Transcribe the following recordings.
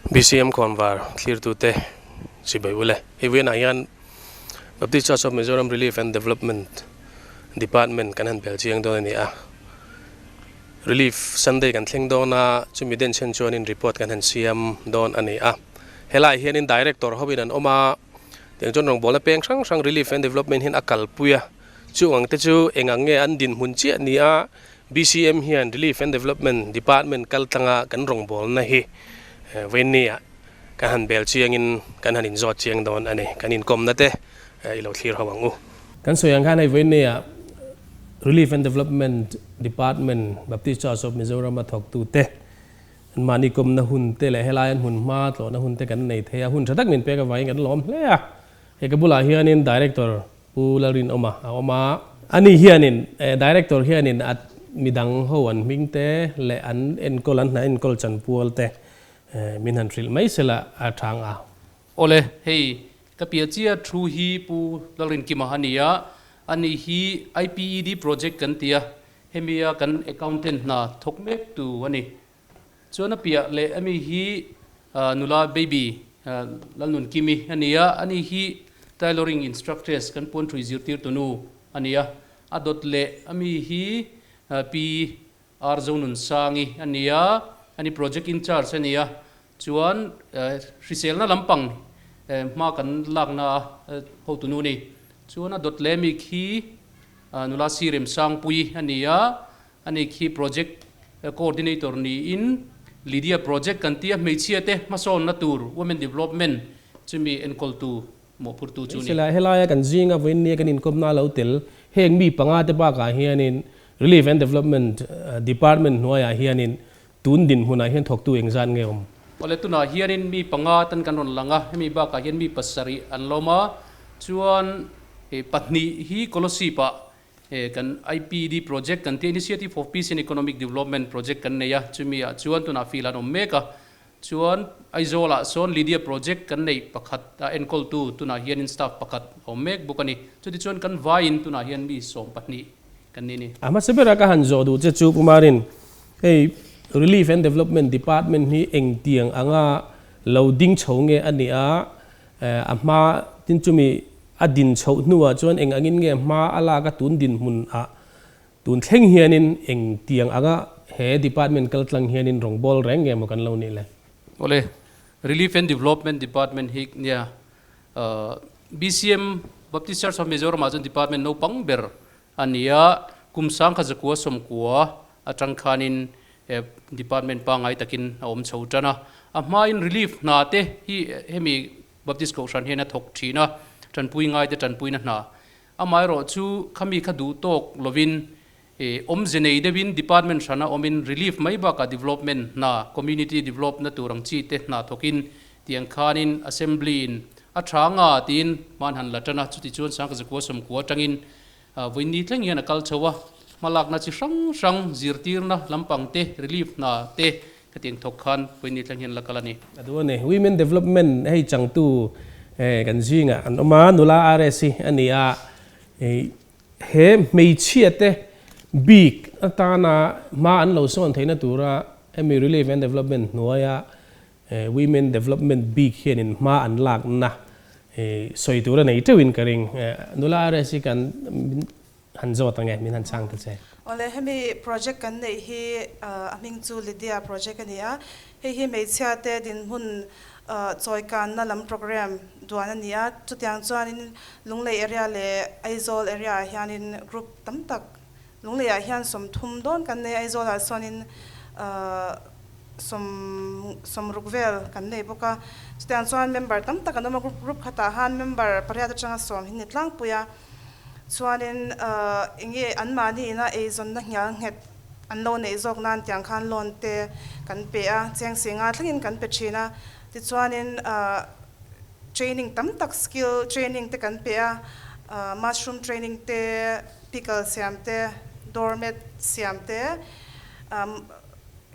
BCM khawnvar thlirtute chibai ule. Hei vawiinah hian Baptist Church of Mizoram Relief and Development Department kan han bel chiang dawn a ni a. Relief Sunday kan thleng dawn a, chumi denchhen chuanin report kan han siam dawn a ni a. Helaiah hianin Director hovin an awm a, tiang chuan rawngbawlna peng hrang hrang Relief and Development hian a kalpui a. Chung ang te chu eng ang nge an dinhmun chiah ni a, BCM hian Relief and Development Department kal tlanga kan rawngbawlna hi vawiinniah kan han bel chiangin kan han inzawt chiang dawn a ni. Kan inkawmna te i lo thlir ho ang u. Kan sawi ang khan hei vawiinniah Relief and Development Department Baptist Church of Mizoram a thawktute an mahni kawmna hun te leh helai an hmun hma tlawhna hun te kan nei thei a, hun tha tak min pek avangin kan lawm hle a. Hei ka bulah hianin Director Pu Lalrinawma a awm a. Ani hianin Director hianin a midang ho an hming te leh an enkawl an hna enkawl chanpual te min han hrilh mai sela a chang a. Awle, hei ka pia chia thu hi Pu Lalrinkima a ni a, ani hi IPED project kan ti a, hemia kan accountant hna thawk mek tu a ni. Chuan a piah leh ami hi nula baby Lalnunkimi a ni a, ani hi tailoring instructress kan puanthui zirtir tunu a ni a, a dawt leh ami hi Pi R Zonunsangi a ni a, ani project in charge a ni a, chuan hriselna lampang hma kan lakna a hotunu a ni. Chuan a dawt leh ami khi nula Sirem Sangpui a ni a, Ani khi project coordinator niin Lydia project kan tia hmeichhia te hmasawnna tur women development chumi enkawltu mawhphurtu chu ni. Hei helaia kan zinga vawiinnia kan inkawmna lo tel heng mi panga te bakah hianin Relief and Development Department hnuaiah hianin tun dinhmunah hian thawktu engzat nge awm? Awle tunah hianin mi panga tan kan rawn lang a, hemi bakah hian mi pasarih an lawm a, chuan pahnih hi Kolosip ah He kan IPED project kan tih Initiative for Peace and Economic Development project kan nei a, chumi ah chuan tunah field an awm mek a, chuan Aizawl ah sawn Lydia project kan neih pakhat a enkawltu tunah hianin staff pakhat a awm mek bawk a ni. Chutichuan kan vaiin tunah hian mi 12 kan ni a ni. A hmasa bera ka han zawh duh che chu Kumarin, hei Relief and Development Department hi engtiang anga lo ding chho nge a nih a, A hma tin chumi a din chhoh hnuah chuan eng angin nge hma a lak a tun dinhmun ah tun thleng hianin eng tiang anga he department kal tlang hianin rawngbâwl reng nge maw kan lo nih le? Awle, Relief and Development Department hi nia BCM, Baptist Church of Mizoram ah chuan department naupang ber a ni a, kum 1990 atang khanin He department pangngai takin a awm chho tan a, a hmain relief hna te hi hemi Baptist Kohhran hian a thawk thin a, tanpui ngai te tanpuina hna. Amaherawh chu khami kha duh tawk lovin awmze nei deuhin department hrana awmin relief mai bakah development hna, community develop na tur ang chi te hna thawkin tiang khanin assembly in a tha nga tiin hman han la tan a, chutichuan 1990 atangin Vawiini thleng hian a kal chho a, hmalakna chi hrang hrang, zirtirna lampang te, relief hna te khatiang thawk khan vawiini thleng hian la kal a ni. A duh a ni. Women Development hei changtu kan zingah an awm a, nula RS hi a ni a, he hmeichhia te bik atana hma an lo sawn theihna tura hemi Relief and Development hnuaia Women Development bik hianin hma an lakna sawi tur a nei teuhin ka ring. Nula RS hi kan han zawt ang e, min han chhang ta che. Awle, hemi project kan neih hi a hming chu Lydia project a ni a. Hei hi hmeichhia te dinhmun chawikanna lam program duan a ni a. Chutiang chuanin Lunglei area leh Aizawl area ah hianin group tam tak Lungleiah hian 30 dawn kan nei, Aizawlah sawnin sawm sawmruk vel kan nei bawk a. Chutiang chuan member tam tak an awm a, group group khatah han member pariat atanga 10 hi ni tlangpui a. Chuanin eng nge anmahni ina eizawnna hnial nghet an lo neih zawk nan tiang khan loan te kan pe a, cheng si nga thlengin kan pe thin a. Tichuanin training tam tak skill training te kan pe a, mushroom training te, Pickle siam te, doormat siam te,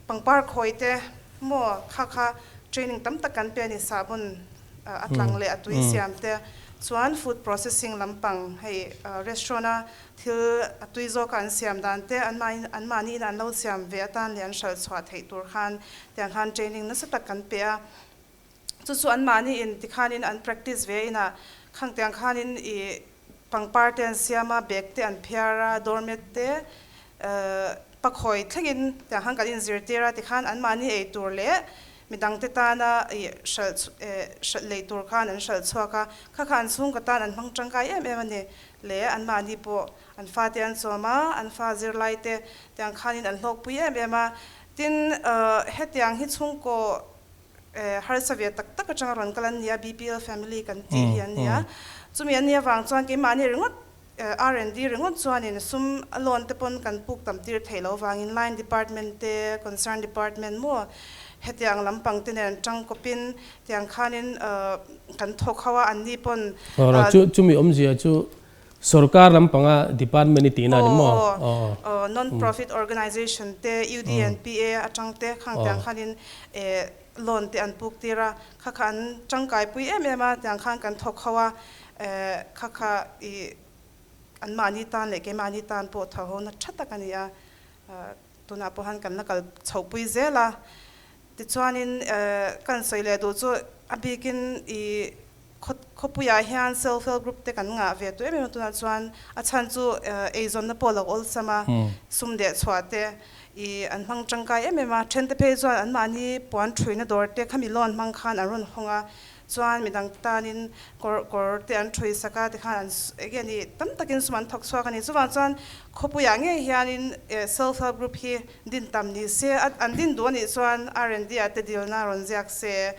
pangpar khawi te maw kha kha training tam tak kan pe a ni sahbawn a tlang leh a tui siam te chuan food processing lampang hei restaurant a thil a tui zawk a an siam dan te an mahni in an lo siam ve atan leh an hralh chhuah theih tur khan tiang khan training nasa tak kan pe a. Chu chu anmahni in tikhanin an practice ve in a, khang tiang khanin i pangpar te an siam a, bag te an phiar a, doormat te pakhawi thlengin tiang khan kan inzirtir a, tikhan anmahni ei tur leh midang te tana i hralh hralh lei tur khan an hralh chhuak a, kha kha an chhungkaw tan an hmang tangkai em em a ni le, anmahni pawh an fate an chawm a, an fa zirlai te tiang khanin an hlawkpui em em a, tin hetiang hi chhungkaw Harsa ve tak tak atanga rawn kal an ni a, BPL family kan tih hi an ni a. Chumi an nih avang chuan keimahni ringawt R&D ringawt chuanin sum a loan te pawn kan puk tam tir theih loh avangin line department te, concern department maw hetiang lampang te nen tangkawpin tiang khanin kan thawk ho a, anni pawn Chumi awmzia chu Sorkar lampanga department i tihna a ni maw? Aw, aw, non-profit organization te, UDNPA atang te khang tiang khanin loan te an puk tir a, kha kha an tangkai pui em em a, tiang khan kan thawk ho a, kha kha i anmahni tan leh keimahni tan pawh tho ho na tha tak a ni a, tunah pawh han kan la kal chhoh pui zel a, tichuanin kan sawi leh duh chu a bikin i Khawpuiah hian self help group te kan ngah ve tawh em em a tunah chuan a chhan chu eizawnna pawh a lo awlsam a, sum deh chhuah te ih an hmang tangkai em em a, then te phei chuan anmahni puan thuina dawr te khami loan hmang khan an rawn hawng a, chuan midang tanin kawr kawr te an thui sak a tikhan an enge ni tam takin sum an thawk chhuak a ni. Chuvang chuan khawpuiah ngei hianin self help group hi din tam ni se, an din duh a nih chuan R&D ah te dilna rawn ziak se.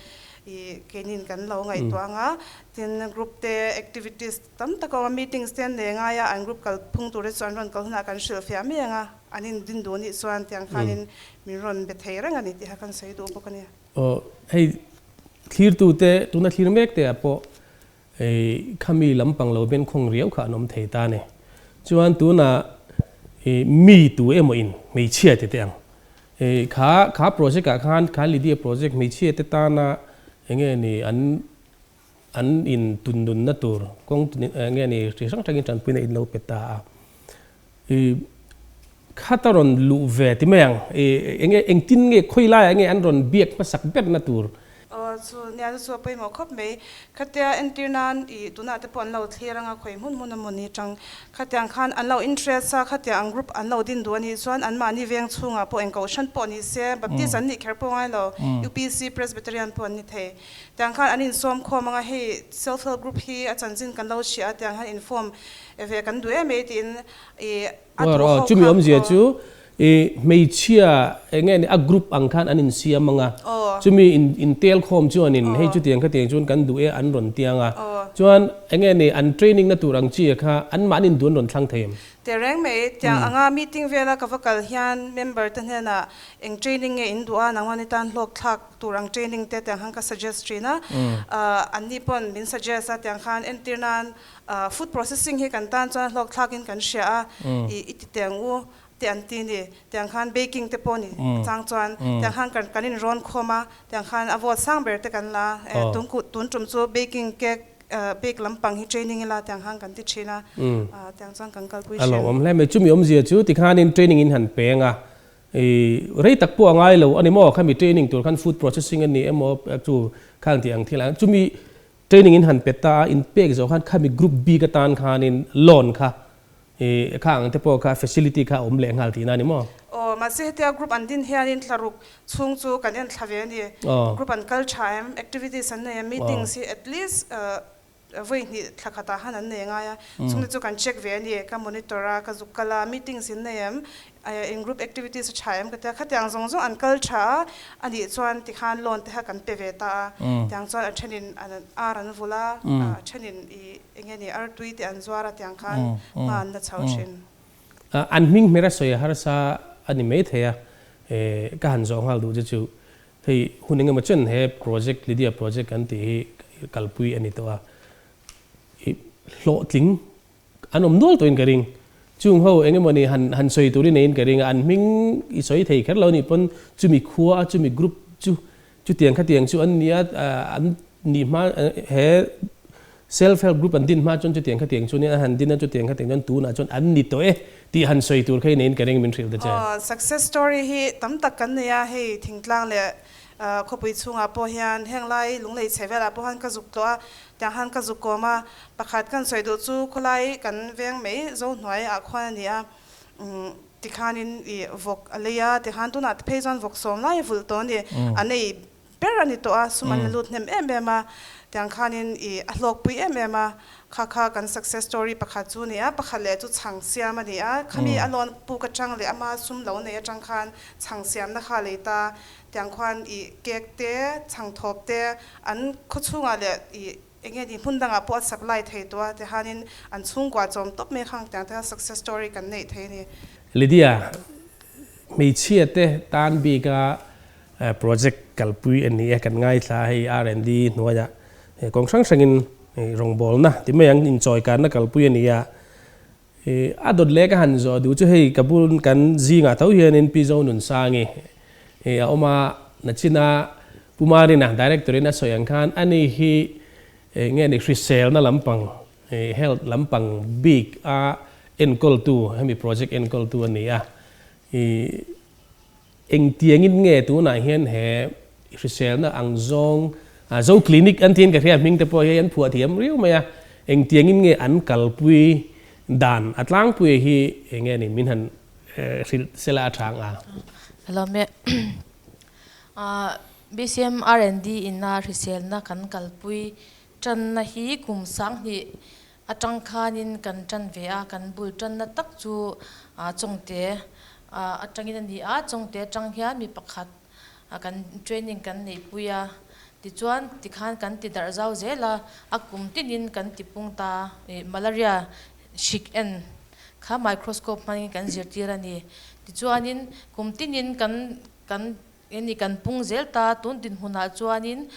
I keinin kan lo ngaihtuah ang a, tin group te activities tam tak a awm a, meetings te an nei ngai a, an group kal phung tur te chu an rawn kal hunah kan hrilhfiah mai ang a, an in din duh anih chuan tiang khanin min rawn be thei reng a ni tih kha kan sawi duh bawk a ni. Aw hei thlirtu te tuna thlir mek te ah pawh hei khami lampang lo ben khawng riau kha an awm thei ta a ni. Chuan tunah i mi tu emaw in hmeichhia ti teh ang Kha kha project ah khan kha Lydia project hmeichhia te tana enge ni an an in tun nunna tur kawng enge ni chi hrang hrangin tanpuina in lo pe ta a. I khata rawn luh ve ti mai ang i enge engtin nge khawi laiah nge an rawn biak hmasak berna tur. Aw chu nia chu chu a pawimawh khawp mai. Khatia entir nan i tunah te pawh an lo thlir anga khawi hmun hmun emaw ni tang khatiang khan an lo interest a, khatia ang group an lo din duh a nih chuan anmahni veng chhungah pawh eng kohhran pawh ni se, Baptist an nih kher pawh ngai lo, UPC, Presbyterian pawh an ni thei. Tiang khan an insawm khawm anga hei self help group hi a chanchin kan lo hria a tiang khan inform ve kan duh em ei tiin i a duh ho Chumi awmzia chu I hmeichhia eng nge ni a group ang khan an insiam ang a, chumi in intel khawm chuanin hei chutiang khatiang chuan kan duh e an rawn tiang a, chuan eng nge ni an training na tur ang chi kha anmahni in duh an rawn thlang thei em? Tehreng mai, tiang anga meeting vela ka va kal hian member te hnenah eng training nge in duh a, nangmahni tan hlawk thlak tur ang training te tiang khan ka suggest thin a, anni pawn min suggest a tiang khan entir nan food processing hi kan tan chuan hlawk thlakin kan hria a, i ti teng u te an ti ni. Tiang khan baking te pawh ni chang chuan tiang khan kan kan inrawn khawm a, tiang khan a vote sang ber te kan la a, tun kut tun tum chu baking cake bake lampang hi training ila tiang khan kan ti thin a, tiang chuan kan kalpui thin. A lo awm hle mai. Chumi awmzia chu tikhanin training in han peng a, i rei tak pawh a ngai lo a ni maw? Khami training tur khan food processing a ni emaw chu khang tih ang thil ang chumi training in han pe ta a, in pek zawh khan khami group bik atan khanin loan kha I kha ang te pawh kha facility kha a awm leh nghal tihna a ni maw? Aw, mahse hetia group an din hianin thlaruk chhung chu kan en thla ve a ni. Group an kal tha em, activities an nei em, meetings hi at least vawi hnih thla khatah han an nei ngai a, chungte chu kan check ve a ni, ka monitor a, ka zuk kal a, meetings in nei em, in group activities a tha em ka tia, khatiang zawng zawng an kal tha a, a nih chuan tikhan loan te kha kan pe ve ta a, tiang chuan a thenin ar an vul a, a thenin i Enge ni artui te an zuar a tiang khan hma an la chho thin. An hming hmera sawi a harsa a ni mai thei a, ka han zawh nghal duh che chu hei hun engemaw chen he project Lydia project kan tih hi kalpui a ni tawh a, i hlawhtling an awm nual tawhin ka ring. Chung ho engemaw ni han han sawi turin neiin ka ring a, an hming i sawi thei kher lo nih pawn chumi khua a chumi group chu Chutiang khatiang chu an nia, an nih hma he self help group an din hma chuan chutiang khatiang chu nia an han din a, chutiang khatiang chuan tunah chuan an ni tawh e tih han sawi tur kha i neiin ka ring min hrilh ta che. Success story hi tam tak kan nei a, hei thingtlang leh. Khawpui chhungah pawh hian heng lai lunglei chhe velah pawh khan ka zuk tlawh a, tiang khan ka zuk kawm a. Pakhat kan sawi duh chu khawlai kan veng mai zo hnuai ah khuan a ni a, tikhanin ih vawk a lei a, tikhan tunah te phei chuan vawk sawm lai a vulh tawh a ni. An ei ber a ni tawh a, sum an la lut hnem em em a, tiang khanin ih a hlawkpui em em a, kha kha kan success story pakhat chu a ni a, pakhat leh chu chhang siam a ni a, khami a loan puk atang leh ama sum lo nei atang khan chhang siamna kha a lei ta, tiang khuan ih cake te, chhang thawp te an khaw chhungah leh ih eng nge ni hmun dangah pawh a supply thei tawh a, tihanin an chhungkua chawm tawp mai khang tiang te kha success story kan neih thei a ni. Lydia, hmeichhia te tan bika Project kalpui a ni e, kan ngaithla a, hei R&D hnuaiah kawng hrang hrangin rawngbawlna ti mai ang inchawikanna kalpui a ni a. A dawt leh ka han zawh duh chu hei ka bul kan zingah tho hianin Pi Zonunsangi a awm a, nachina Pu Marina Director in a sawi ang khan ani hi nge ni hriselna lampang health lampang bik a enkawltu hemi project enkawltu a ni a. Engtiangin nge tunah hian he hriselna ang zawng Zo Clinic an tiin ka hria hming te pawh hi an phuah thiam riau mai a, engtiangin nge an kalpui dan a tlangpui hi enge ni min han hrilh sela a tha ang a? Hello me BCM R&D ina hriselna kan kalpui tanna hi kum 2000 Atang khanin kan tan ve a, kan bul tanna tak chu Chawngte atangin a ni a, Chawngte atang hian mi pakhat kan training kan neihpui a, tichuan tikhan kan ti darh zau zel a, a kum tinin kan ti pung ta, malaria hrik en kha microscope hmangin kan zirtir a ni, tichuanin kum tinin kan kan eng kan pung zel ta, tun dinhmunah chuanin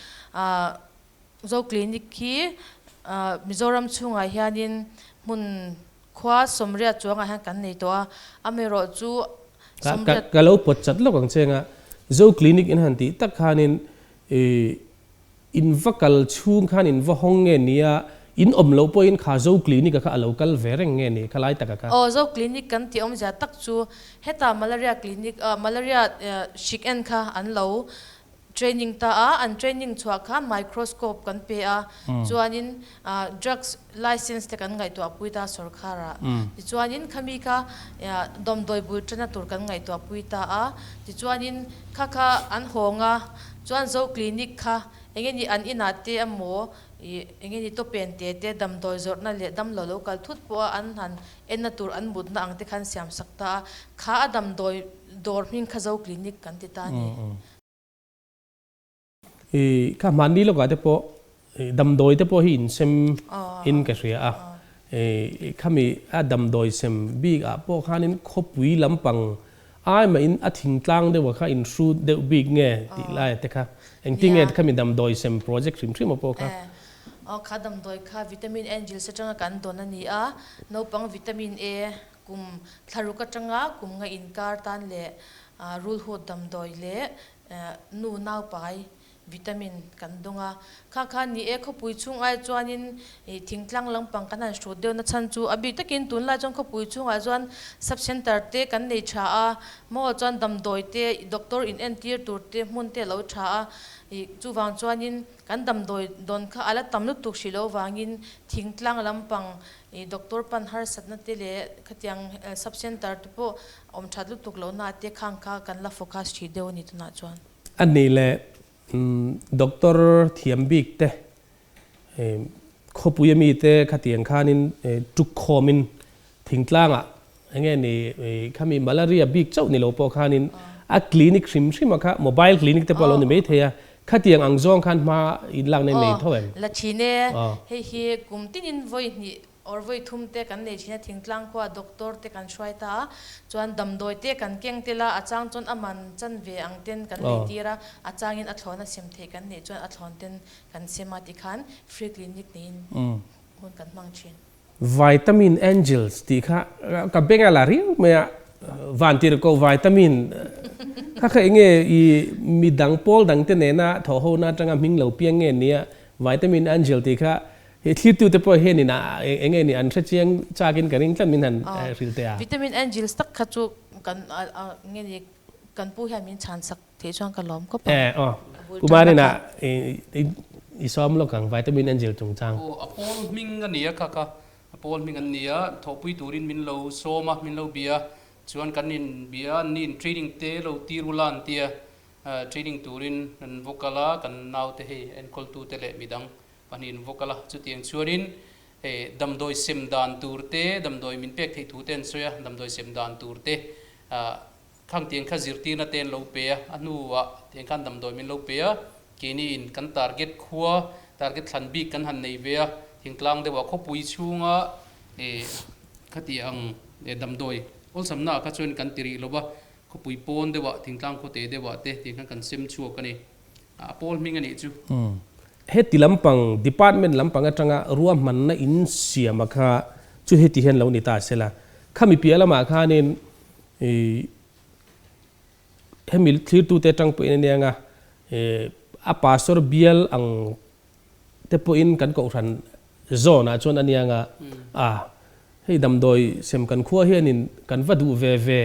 Zo Clinic hi Mizoram chhungah hianin hmun khua 80 chuangah hian kan nei tawh a, amaherawh chu 80. Ka lo pawt chat lawk ang che anga, Zo Clinic in han tih tak khanin in va kal chhung khan in va hawng nge nia, in awm loh pawhin kha Zo Clinic a kha a lo kal ve reng nge ni khalai taka kha? Aw, Zo Clinic kan tih awmzia tak chu heta Malaria Clinic, Malaria hrik en kha an lo Training ta a, an training chhuah kha microscope kan pe a, chuanin drugs license te kan ngaihtuah pui ta sorkar ah, tichuanin khami kha dawmdawi bul tana tur kan ngaihtuah pui ta a, tichuanin kha kha an hawng a, chuan Zo clinic kha enge ni an inah te emaw ih enge ni tawpen te te damdawi zawrhna leh damlo lo kal thut pawh a an han enna tur an mutna ang te khan siam sak ta a, kha a damdawi dawr hming kha Zo clinic kan ti ta a ni. I kha hmanni lawkah te pawh damdawi te pawh hi insem in ka hria a, i khami a damdawi sem bik ah pawh khanin khawpui lampang ai mahin a thingtlang deuh ah kha in hrut deuh bik nge tih lai ah te kha engtin nge khami damdawi sem project hrim hrim ah pawh kha. Aw kha damdawi kha vitamin angels atanga kan dawn a ni a, naupang vitamin A kum thlaruk atanga kum nga inkar tan leh Rulhut damdawi leh nu naupai vitamin kan dawng a, kha kha ni e khawpui chhung ai chuanin thingtlang lampang kan han hrut deuh na chhan chu a bik takin tunlai chuan khawpui chhungah chuan sub center te kan nei tha a, maw chuan damdawi te doctor in entir tur te hmun te a lo tha a, chuvang chuanin kan damdawi dawn kha a la tam lutuk hrih loh vangin thingtlang lampang doctor pan harsatna te leh khatiang sub center te pawh Awm that lutuk lohna te khang kha kan la focus thih deuh a ni tunah chuan. A nih leh doctor thiam bik te khawpui ami te khatiang khanin tuk khawmin thingtlangah enge ni khami malaria bik chauh ni lo pawh khanin a clinic hrim hrim a kha mobile clinic te pawh a lo ni maithei a, khatiang ang zawng khan hma inlakna in nei tho em? La thin e, hei hi kum tinin vawi hnih Or vawi thum te kan nei thin a, thingtlang khua doctor te kan hruai ta a, chuan damdawi te kan keng tel a, a chang chuan a man chan ve ang ten kan lei tir a, a changin a thlawn a sem theih kan neih chuan a thlawn ten kan sem a tikhan free clinic neiin hun kan hmang thin. Vitamin Angels tih kha ka beng a la riau mai a, van tir ko vitamin kha kha enge i midang pawl dang te nena thawh ho na atanga hming lo piang nge nia Vitamin Angel tih kha He thlirtute pawh hianin a eng nge ni an hre chiang chakin ka ring tlat min han hrilh teh a. Vitamin Angels tak kha chu kan nge ni Kan pu hian min chhan sak theih chuan ka lawm khawp ang. Eh aw A bul Kumar tanna ina kha. I sawm lawk ang Vitamin Angel chungchang. Aw a pawl hming a nia kha kha a pawl hming an nia thawhpui turin min lo sawm a min lo bia chuan kan in bia an ni in training te lo tir ula an tia training turin an va kal a kan naute hei enkawltute leh midang pahnih an va kal a chutiang chuanin hei damdawi sem dan tur te damdawi min pek theih thu te an sawi a damdawi sem dan tur te ah Khang tiang kha zirtirna te an lo pe a, a hnuah tiang khan damdawi min lo pe a, keini in kan target khua, target thlan bik kan han nei ve a, thingtlang deuhah khawpui chhunga eh khati ang eh damdawi awlsamna ah kha chuan kan ti rih lo va, khawpui pawn deuhah thingtlang khawte deuhah te tiang khan kan sem chhuak a ni. A pawl hming a nih chu. Heti lampang department lampang atanga ruahmanna in siam a kha chu heti hian lo ni ta sela, khami piah lamah khanin I hemi thlirtute atang pawhin a nia nga, a pastor bial ang te pawhin kan kohhran zawnah chuan a nia nga, a hei damdawi sem kan khua hianin kan va duh ve ve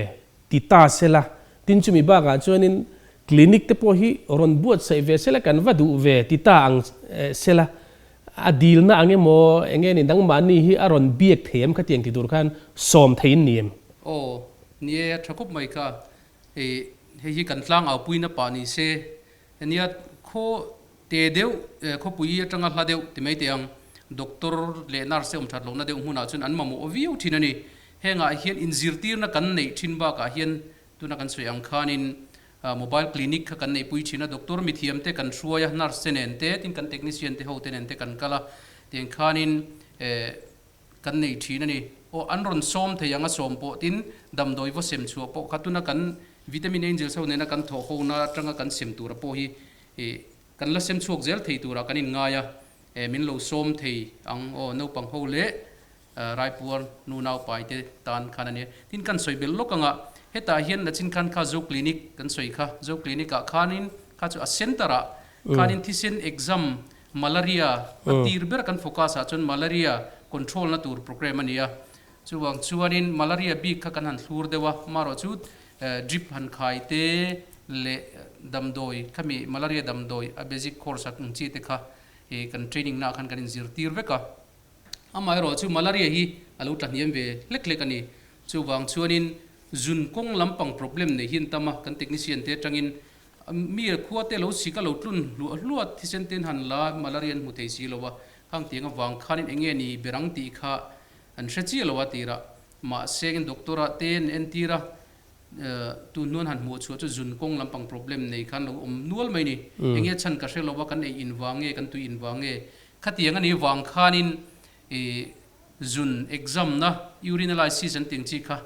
ti ta sela, tin chumi bakah chuanin clinic te pawh hi rawn buatsaih ve sela kan va duh ve ti ta ang sela, a dilna ang emaw eng nge ni nangmahni hi a rawn biak thei em khatiang ti tur khan sawm theiin ni em? Aw, ni e, a tha khawp mai kha. Hei, hei hi kan tlang au puina pah ni se, nia khaw te deuh, khawpui atanga hla deuh ti mai teh ang, doctor leh nurse te awm that lohna deuh hmunah chuan an mamawh viau thin a ni. Hengah hian inzirtirna kan neih thin bakah hian tuna kan sawi ang khanin Mobile clinic kha kan neihpui thin a, doctor mithiam te kan hruai a, nurse te nen te, tin kan technician te ho te nen te kan kal a, tiang khanin kan nei thin a ni. Aw an rawn sawm thei ang a sawm pawh tin damdawi vaw sem chhuah pawh kha tuna kan Vitamin Angels ho nena kan thawh ho na atanga kan sem tura pawh hi kan la sem chhuak zel thei turah kan inngai a, min lo sawm thei ang aw naupang ho leh Raipuar nu naupai te tan khan a nia. Tin kan sawi belh lawk anga hetah hian Nachin khan kha Zo Clinic kan sawi kha, Zo Clinic ah khanin kha chu a center ah khanin thisen exam malaria a tir ber kan focus ah chuan malaria control na tur program a ni a. Chuvang chuanin malaria bik kha kan han thlur deuh a, marawh chu drip han khai te leh damdawi khami malaria damdawi a basic course ah ang chi te kha kan training na ah khan kan inzirtir vek a. Amaherawh chu malaria hi a lo tla hniam ve hlek hlek a ni. Chuvang chuanin zun kawng lampang problem nei hian tam a, kan technician te atangin mi khua te lo sik a lo tlun hluah hluah thisen ten han la malaria an hmu thei si lo a, khang tiang avang khanin eng nge ni berang tih kha an hre chiah lo a tirah. Mahse doctor ah te an entir a, tun hnuan han hmuh chhuah chu zun kawng lampang problem nei khan lo awm nual mai ni. Eng nge chhan ka hre lo a, kan ei in vang nge kan tui in vang nge Khatiang a nih vang khanin i zun exam na urinalysis an tih ang chi kha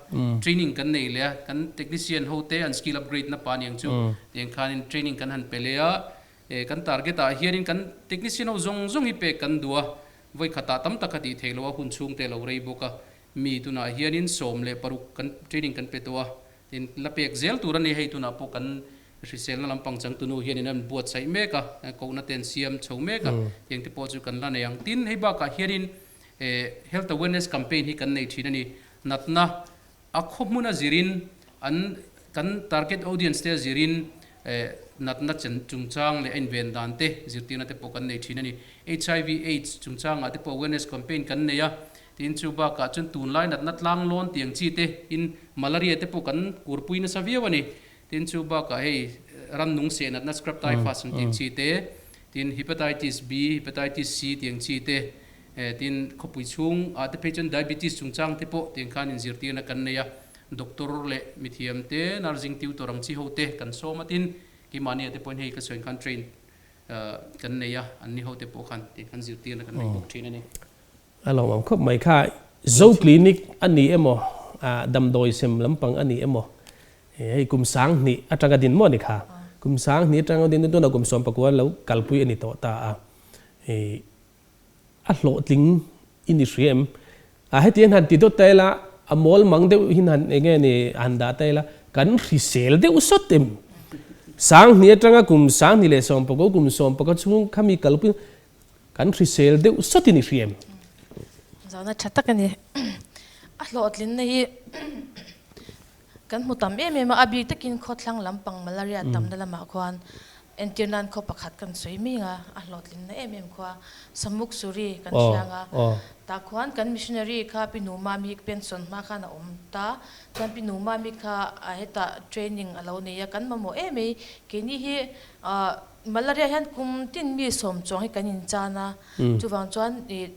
training kan nei leh a, kan technician ho te an skill upgrade na pa niang chu tiang khanin training kan han pe leh a, kan target ah hianin kan technician ho zawng zawng hi pek kan duh a, vawi khatah tam tak a tih theih loh a hun chhung te a lo rei bawk a, mi tunah hianin 16 kan training kan pe tawh a, tin la pek zel tur a ni hei tunah pawh kan Hriselna lampang changtunu hianin an buatsaih mek a, kohna te an siam chho mek a, tiang te pawh chu kan la nei ang. Tin, hei bakah hianin Health Awareness Campaign hi kan nei thin a ni. Natna a khaw hmuna zirin an kan target audience te a zirin natna chungchang leh a inven dan te zirtirna te pawh kan nei thin a ni. Hiv Aids chungchangah te pawh awareness campaign kan nei a, tin chu bakah chuan tunlai natna tlanglawn tiang chi te in malaria te pawh kan kurpui nasa viau a ni. Tin chu bakah hei rannung seh natna scrub typhus an tih ang chi te, tin hepatitis B, hepatitis C tih ang chi te, tin khawpui chhung ah te phei chuan diabetes chungchang te pawh tiang khan inzirtirna kan nei a, doctor leh mithiam te, nursing tutor ang chi ho te kan sawm a, tin keimahni ah te pawhin hei ka sawi ang khan train kan nei a, an ni ho te pawh khan tiang khan zirtirna kan nei bawk thin a ni. A lawmawm khawp mai kha. Zo Clinic a ni emaw, damdawi sem lampang a ni emaw, hei kum 2000 atanga din maw a ni kha? Kum 2000 atanga din tuna kum 19 lo kalpui a ni tawh ta a. A hlawhtling i ni hria em? A heti hian han ti dawt ta ila, a mawl mang deuh hin han enge ni han dah ta ila, kan hrisel deuh sawt em? 2000 atanga kum 2019, kum 19 chhung khami kalpui Kan hrisel deuh sawtin i hria em? Zahna tha tak a ni. A hlawhtlinna hi Kan hmu tam em em a, a bik takin khawthlang lampang malaria tamna lamah khuan entir nan khaw pakhat kan sawi mai ang a, a hlawhtlinna em em khua Samuk Suri kan hriang a, tah khuan kan missionary kha Pi Numami pension hma khan a awm ta, chuan Pi Numami kha hetah training a lo nei a, kan mamawh em mai, keini hi malaria hian kum tin mi sawm chuang hi kan inchan a, chuvang chuan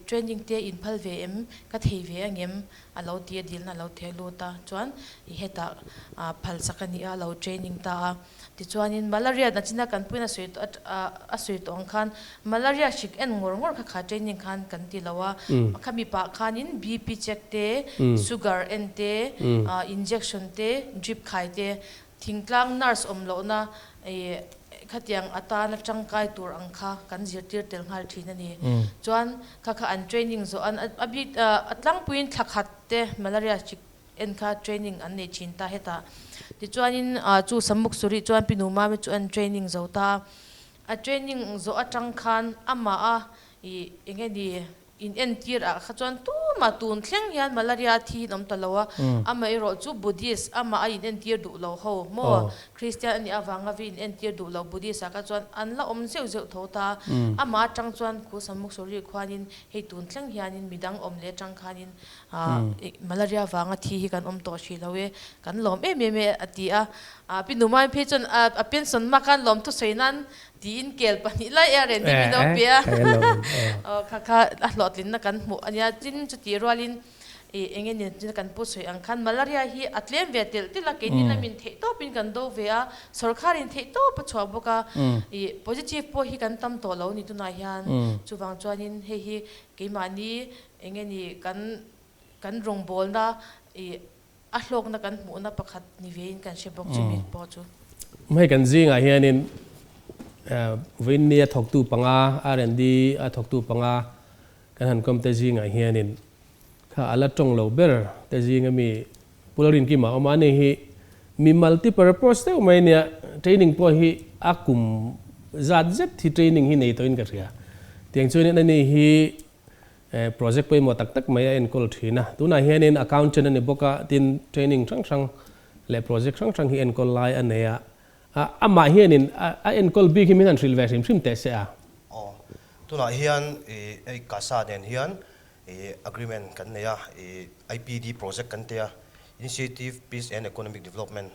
training te inphal ve em, ka thei ve angem A lo ti a dilna a lo theh lut a, chuan i hetah phal sak a ni a, a lo training ta a. Tichuanin malaria nachina kan puiin a sawi tawh a sawi tawh ang khan malaria hrik en ngawr ngawr kha kha training khan kan ti lo a, khami pah khanin BP check te, sugar en te, injection te, drip khai te, thingtlang nurse awm lohna i khatiang atana tangkai tur ang kha kan zirtir tel nghal thin a ni. Chuan Kha kha an training zawh an a bik a tlangpuiin thla khat te malaria hrik en kha training an nei thin ta hetah. Tichuanin chu Samuk Suri chuan Pi Numami chu an training zo ta a, a training zawh atang khan amah a ih eng nge ni in entir ah kha chuan tumah tun thleng hian malaria a thi in awm ta lo a, amaherawh chu Buddhist amah a in entir duh lo ho maw Kristian a nih avanga vi in entir duh lo Buddhist ah kha chuan an la awm zeuh zeuh tho ta. Amah atang chuan khu Sammuksawri khuanin hei tun thleng hianin midang awm leh atang khanin malaria vanga thi hi kan awm tawh hrih lo e, kan lawm em em e a ti a. Pi Numain phei chuan a pension hma khan lawm thusawi nan tiin kel pahnih lai e a ren deuhin a pe a. Kha kha a hlawhtlinna kan hmuh a nia. Tin chutih rualin I eng nge ni kan pu sawi ang khan malaria hi a tlem ve telh telh a, keini lamin theih tawpin kan do ve a, sorkharin theih tawp a chhuah bawk a, i positive pawh hi kan tam tawh lo ni tunah hian, chuvang chuanin hei hi keimahni eng nge ni kan kan rawngbawlna i a hlawkna kan hmuhna pakhat ni vein kan hre bawk chumi pawh chu. Hei kan zingah hianin vawiinnia thawktu panga R&D a thawktu panga kan han kawm te zingah hianin Kha a la tawng lo ber te zinga mi Pu Lalrinkima awm a, ani hi mi multi purpose deuh mai ania, training pawh hi a kum zat zet hi training hi nei tawhin ka hria. Tiang chuanin ani hi project pawimawh tak tak mai a enkawl thin a, tunah hianin accountant a ni bawk a, tin training hrang hrang leh project hrang hrang hi enkawl lai a nei a, amah hianin a enkawl bik hi min han hrilh ve hrim hrim teh se a. Aw, tunah hian hei CASA nen hian I agreement kan nei a, i IPD project kan ti a, Initiative Peace and Economic Development,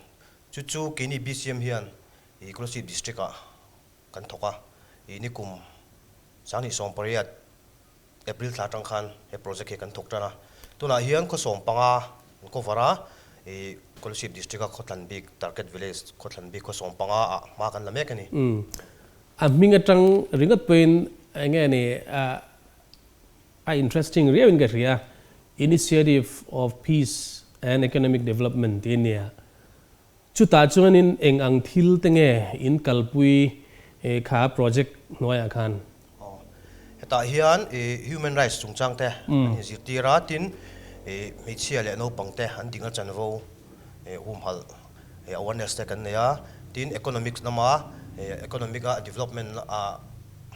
chu chu keini BCM hian i Kolasib District ah kan thawk a, i nikum 2018 April thla atang khan he project hi kan thawk tan a, tunah hian khaw 15 an cover a, i Kolasib District a khawthlan bik Target Village khawthlan bik khaw 15 ah hma kan la mek a ni. A hming atang ringawt pawhin eng nge ni A interesting riau in ka hria, Initiative of Peace and Economic Development tih a nia. Chutah chuanin eng ang thil te nge in kalpui kha project hnuaiah khan? Aw, hetah hian human rights chungchang te an inzirtir a, tin hmeichhia leh naupang te an dingna chanvo humhalh awareness te kan nei a, tin economics lama economic a development ah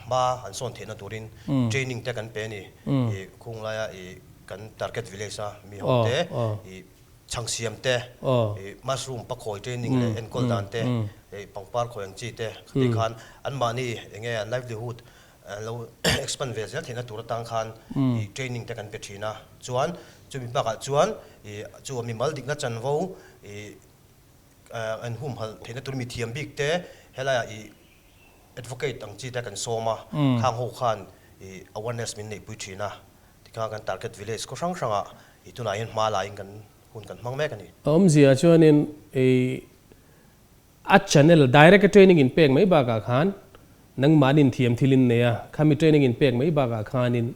hma an sawn theihna turin training te kan pe a ni. I khung laia i kan target village a mi ho te i chhang siam te, i mushroom pakhawi training leh enkawl dan te, i pangpar khawi ang chi te khati khan anmahni enge an livelihood an lo expand ve zel theihna tur atang khan i training te kan pe thin a. Chuan chumi bakah chuan i chu mimal dikna chanvo i an humhalh theihna tur mi thiam bik te helaiah i Advocate ang chi te kan sawm a, khang ho khan i awareness min neihpui thin a, tikhan kan target village khaw hrang hrangah i tunah hian hma laiin kan hun kan hmang mek a ni. A awmzia chuanin i a channel direct a training in pek mai bakah khan nangmahni in thiam thil in nei a, khami training in pek mai bakah khanin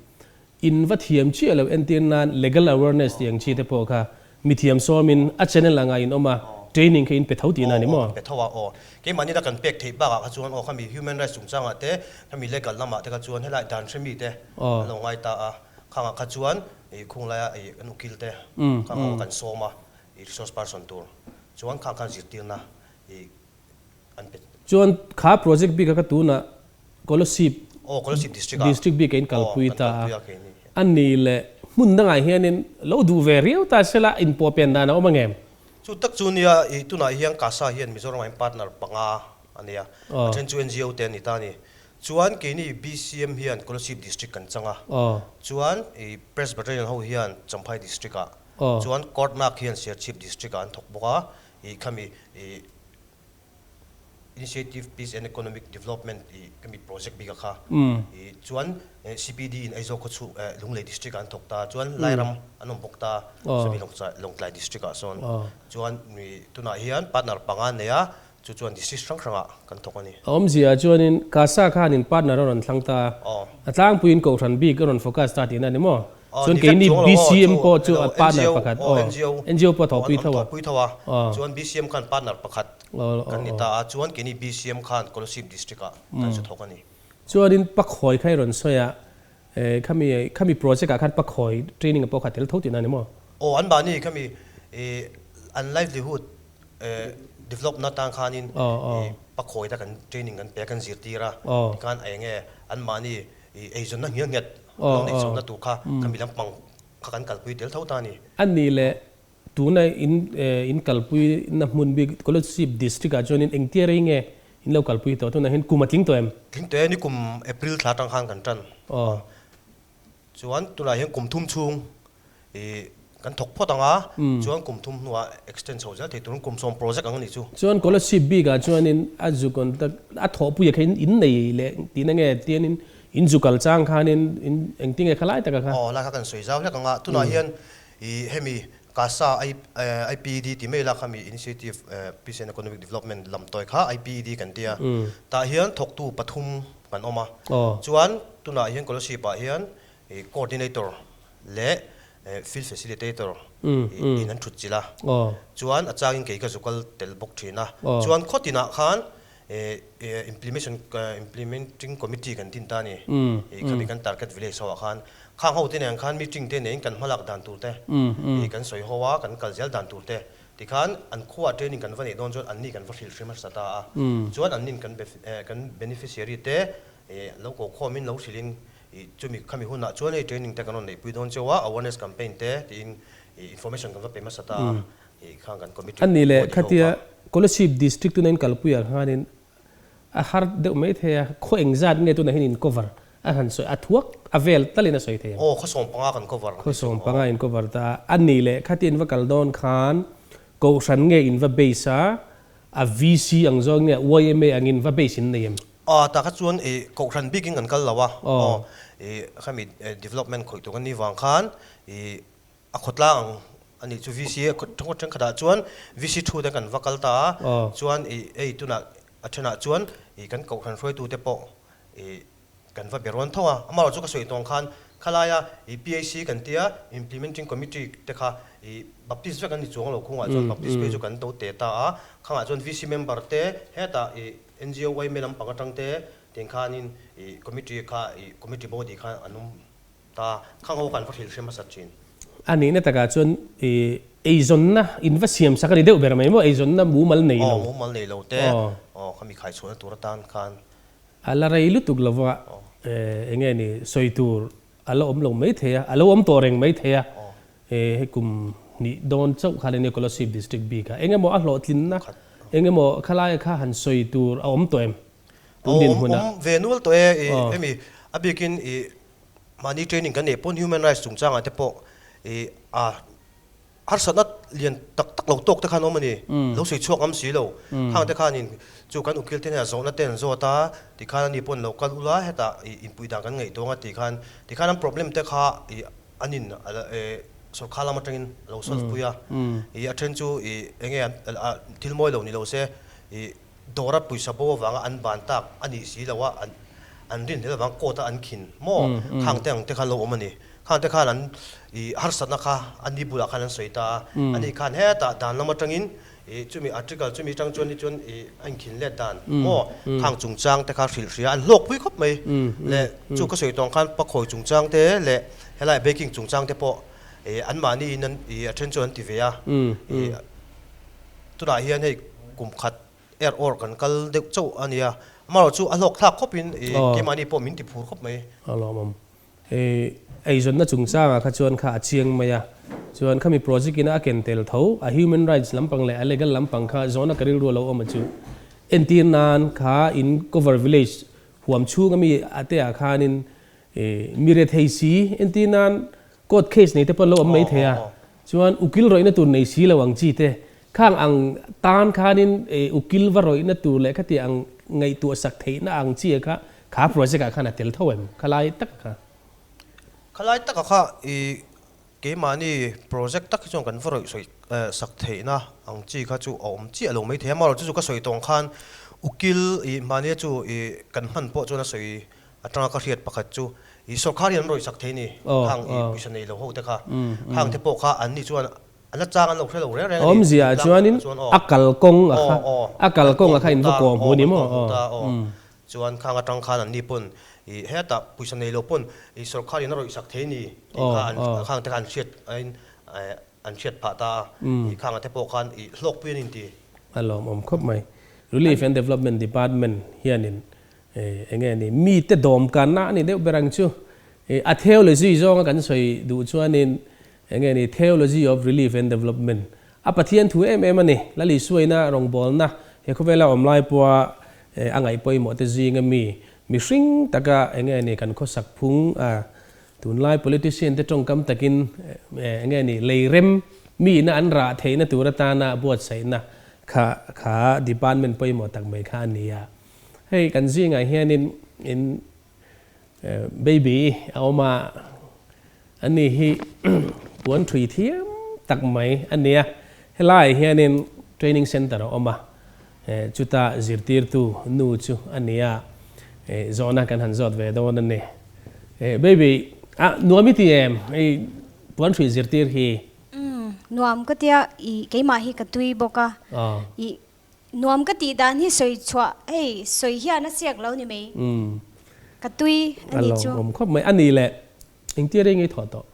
in va thiam chiah lo entir nan legal awareness tih ang chi te pawh kha Mithiam sawmin a channel anga in awm a, training kha in pe tho tihna a ni maw? Aw, kan pe tho a, aw. Keimahni la kan pek theih bakah kha chuan aw khami human rights chungchangah te, khami legal lamah te kha chuan helai dan hre mi te an lo ngai ta a, khangah kha chuan ih khung laia ih kan ukil te khang ho kan sawm a, ih resource person tur chuan khang khan zirtirna ih an pe. Chuan kha project bik a kha tunah Kolasib Aw, Kolasib district a. District bik a in kalpui ta a. A ni leh hmun dangah hianin lo duh ve riau ta sela inpawh pian dan a awm ang em? Chu tak chu nia i tunah hian CASA hian Mizoramah hian partner panga a nei a, a then chu NGO te a ni ta a ni. Chuan keini BCM hian Kolasib District kan chang a, chuan i Presbyterian ho hian Champhai District ah, chuan Courtnark hian Serchhip District ah an thawk bawk a, i khami i Initiative Peace and Economic Development i khami project bik a kha i chuan CPD in Aizawl khawchhung Lunglei District ah an thawk ta, chuan Lairam an awm bawk ta sawmi Lawngtlai District ah sawn chuan i tunah hian partner panga an nei a, Chu chuan district hrang hrangah kan thawk a ni. A awmzia chuanin CASA khanin partner a rawn thlang ta a, a tlangpuiin Kohhran bik a rawn focus ta tihna a ni maw? Chuan keini BCM pawh chu a partner pakhat, aw, NGO pawh a thawhpui tho a. Thawhpui tho a, chuan BCM khan partner pakhat kan ni ta a, chuan keini BCM khan Kolasib district ah kan chu thawk a ni. Chuanin Pakhawi kha i rawn sawi a, khami khami project ah khan Pakhawi training pawh kha tel tho tihna a ni maw? Aw, anmahni khami an livelihood develop na tan khanin pakhawi ta kan training kan pe a kan zirtir a tikhan a enge anmahni eizawnna nghil nghet lo neih chhohna tur kha khami lampang kha kan kalpui tel tho ta a ni. A nih leh tuna in in kalpui na hmun bik Kolasib district ah chuanin engtia rei nge in lo kalpui tawh tunah hian kum a tling tawh em? Tling tawh e, nikum April thla atang khan kan tan. Chuan tunah hian kum thum chhung i kan thawk phawt ang a, chuan kum thum hnuah extend chho zel thei turin kum sawm project ang a nih chu. Chuan Kolasib bikah chuanin a zu contact a thawhpui ah khan in nei leh tihna nge tianin in zu kal chang khanin in engtin nge khalai taka kha? Aw lai kha kan sawi zau hlek ang a, tunah hian i hemi CASA IPED ti mai la khami Initiative Peace and Economic Development lam tawi kha IPED kan ti a, tah hian thawktu pathum kan awm a, chuan tunah hian Kolasib ah hian Coordinator leh Field Facilitator in an thut chilh a, chuan a changin kei ka zu kal tel bawk thin a, chuan khaw tinah khan Implementing Committee kan din ta a ni, khami kan target village ho ah khan, khang ho te nen khan meeting te neiin kan hmalak dan tur te kan sawi ho a, kan kal zel dan tur te tikhan an khuaah training kan va neih dawn chuan anni kan va hrilh hrim hmasa ta a, chuan annin kan beneficiary te lo ko khawmin lo hrilhin Ih chumi khami hunah chuan hei training te kan rawn neihpui dawn cheu a, awareness campaign te tiin ih information kan va pe hmasa ta a, ih khang kan committee A ni leh body ho khatia kha. Kolasib district tuna in kalpui ah khanin a har deuh mai thei a, khaw engzat nge tunah hian in cover a han sawi a thuak a vel talin a sawi thei ang. Aw khaw sawmpanga kan cover. Khaw sawmpanga in cover ta a, a ni leh khatia in va kal dawn khan Kohhran nge in va base a, a VC ang zawng nge yma angin va base in nei em? Aw tah kha chuan ih kohhran bikin kan kal lo a, aw ih khami development khawih tur kan nih vang khan ih a khawtlang ang a nih chu VC a thawngkhat thenkhatah chuan VC thu te kan va kal ta a, chuan ih hei tunah a thenah chuan ih kan kohhran hruaitu te pawh ih kan va be rawn tho a, amaherawhchu ka sawi tawng khan khalaia ih PAC kan tia Implementing Committee te kha ih Baptist vek an ni chuang lo khungah chuan Baptist phei chu kan to te ta a, khangah chuan VC member te hetah ih NGO yma lampang atang te tiang khanin ih committee kha ih committee body kha an awm ta khang ho kan va hrilh hre hmasa thin. A nihna takah chuan ih eizawnna in va siam sak a ni deuh ber mai maw eizawnna mumal nei lo. Aw mumal nei lo te aw khami khaichhuahna tur atan khan. A la rei lutuk lova eng nge ni sawi tur a la awm lo mai thei a, a lo awm tawh reng mai thei a, hei kum hnih dawn chauh khan ania Kolasib District bik a, eng emaw a hlawhtlinna eng emaw khalaia kha han sawi tur a awm tawh em tun dinhmunah? Awm ve nual tawh e, hemi a bikin i mahni training kan neih pawn human rights chungchangah te pawh i a Harsatna lian tak tak lo tawk te khan awm a ni. Lo sawi chhuak ngam si lo. Khang te khanin chu kan ukil te hnenah zawhna te an zawt a, tikhan ani pawn lo kal ula hetah ih inpuih dan kan ngaih dawn a tih khan tikhan an problem te kha ih an in sawrkar lam atangin a lo solve pui a. Ih a then chu ih enge an thil mawi lo ni lo se ih dawra pawisa bo avanga an ban tak a nih si lo a, an an rinhlelh avang court a an khin maw khang te ang te khan lo awm a ni. Khang te khan an ih harsatna kha a ni bulah khan an sawi ta a, a ni khan hetah dan lam atangin ih chumi article chumi atang chuan ni chuan ih a inkhin let dan maw khang chungchang te kha hrilh hria an hlawkpui khawp mai leh chu ka sawi tawng khan pakhawi chungchang te leh helai baking chungchang te pawh ih anmahni in an ih a then chu an ti ve a ih tunah hian hei kum khat er awr kan kal deuh chauh a nia amaherawhchu a hlawk thlak khawpin ih keimahni pawh min ti phur khawp mai. A lawmawm. Eizawnna chungchangah kha chuan kha a chiang mai a, chuan khami project ina a ken tel tho, a human rights lampang leh a legal lampang kha zawhna ka rilru a lo awm a chu. Entir nan kha in cover village huam chhung ami a te ah khanin mi rethei si entir nan court case nei te pawh an lo awm mai thei a, chuan ukil rawihna tur nei si lo ang chi te khang ang tan khanin ukil va rawihna tur leh khati ang ngaihtuah sak theihna ang chi ah kha Kha project ah khan a tel tho em? Khalai taka kha. Khalai taka kha i keimahni project tak hi chuan kan va rawih sawi sak theihna ang chi kha chu a awm chiah lo mai thei a. Amaherawhchu chu ka sawi tawng khan ukil i mahnia chu i kan hman pawh chuan a sawi atanga ka hriat pakhat chu i sawrkar hian an rawih sak thei ni. Khang i pawisa nei lo ho te kha. Khang te pawh kha an ni chuan A la chang an lo hre lo reng reng a ni. Awmzia ah chuanin a kalkawng a kha, a kalkawng a kha in va kawm hu ni maw? Aw. Chuan khang atang khan an ni pawn i hetah pawisa nei lo pawn i sawrkar in a rawih sak thei ni tih kha an khang te kha an hriat aiin an hriat phah ta a, i khang te pawh khan i hlawkpui an inti. A lawmawm khawp mai. Relief and Development Department hianin enge ni mite dawmkanna a ni deuh ber ang chu. A theology zawnga kan sawi duh chuanin Enge ni Theology of Relief and Development a Pathian thu em em a ni. Lal Isuaina rawngbawlna he khawvela awm lai pawha a ngaih pawimawh te zinga mi mihring taka enge ni kan khawsak phung a tunlai politician te tawngkam takin enge ni leirem miina an rah theihna tur atana buatsaihna kha kha department pawimawh tak mai kha a ni a. Hei kan zingah hianin in Baby a awm a, ani hi puan thui thiam tak mai a nia. Helaiah hianin training centre a awm a, chuta zirtirtu nu chu a nia. Zawhna kan han zawt ve dawn a ni. Baby, a nuam i ti em hei puan thui zirtir hi? Umm, nuam ka tia, i keimah hi ka tui bawk a, i Nuam ka tih dan hi sawi chhuah hei sawi hian a siak lo ni mai. Ka tui a nih chu. A lawmawm khawp mai. A nih leh engtia rei ngei thawh tawh?